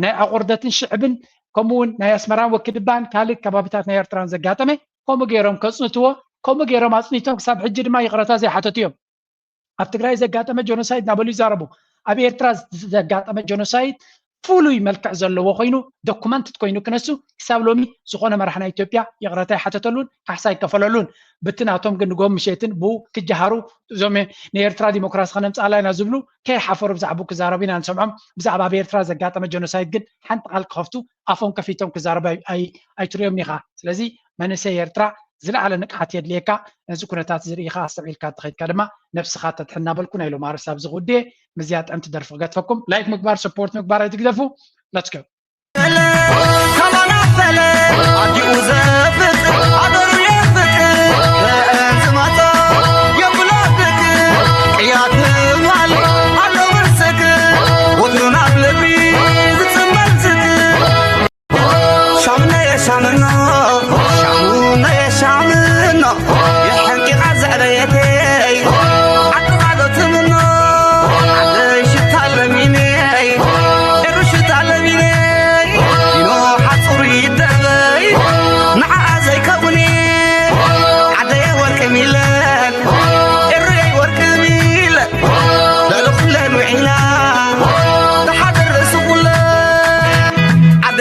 ናይ ኣቑርደትን ሽዕብን ከምኡውን ናይ ኣስመራን ወክድባን ካልእ ከባቢታት ናይ ኤርትራን ዘጋጠመ ከምኡ ገይሮም ከጽንትዎ ከምኡ ገይሮም ኣጽኒቶም ክሳብ ሕጂ ድማ ይቕረታ ዘይሓተቱ እዮም ኣብ ትግራይ ዘጋጠመ ጀኖሳይድ እናበሉ ይዛረቡ ኣብ ኤርትራ ዘጋጠመ ጀኖሳይድ ፍሉይ መልክዕ ዘለዎ ኮይኑ ዶኩመንትድ ኮይኑ ክነሱ ክሳብ ሎሚ ዝኾነ መራሕ ናይ ኢትዮጵያ ይቕረታ ይሓተተሉን ካሕሳ ይከፈለሉን ብቲ ናቶም ግን ንጎም ምሸትን ብኡ ክጀሃሩ እዞም ንኤርትራ ዲሞክራሲ ከነምፅኣላ ኢና ዝብሉ ከይሓፈሩ ብዛዕባኡ ክዛረቡ ኢና ንሰምዖም ብዛዕባ ኣብ ኤርትራ ዘጋጠመ ጀኖሳይድ ግን ሓንቲ ቃል ክኸፍቱ ኣፎም ከፊቶም ክዛረቡ ኣይትሪኦም ኢኻ ስለዚ መንእሰይ ኤርትራ ዝለዓለ ንቕሓት የድልየካ ነዚ ኩነታት ዝርኢ ኢኻ ኣስተውዒልካ እንተኸድካ ድማ ነብስኻ ተድሕን እናበልኩ ናይ ሎም ኣርእስቲ ኣብዚ ክውድየ ምስዚኣ ጥዕምቲ ደርፊ ክገድፈኩም ላይክ ምግባር ሰፖርት ምግባር ኣይትግደፉ let's go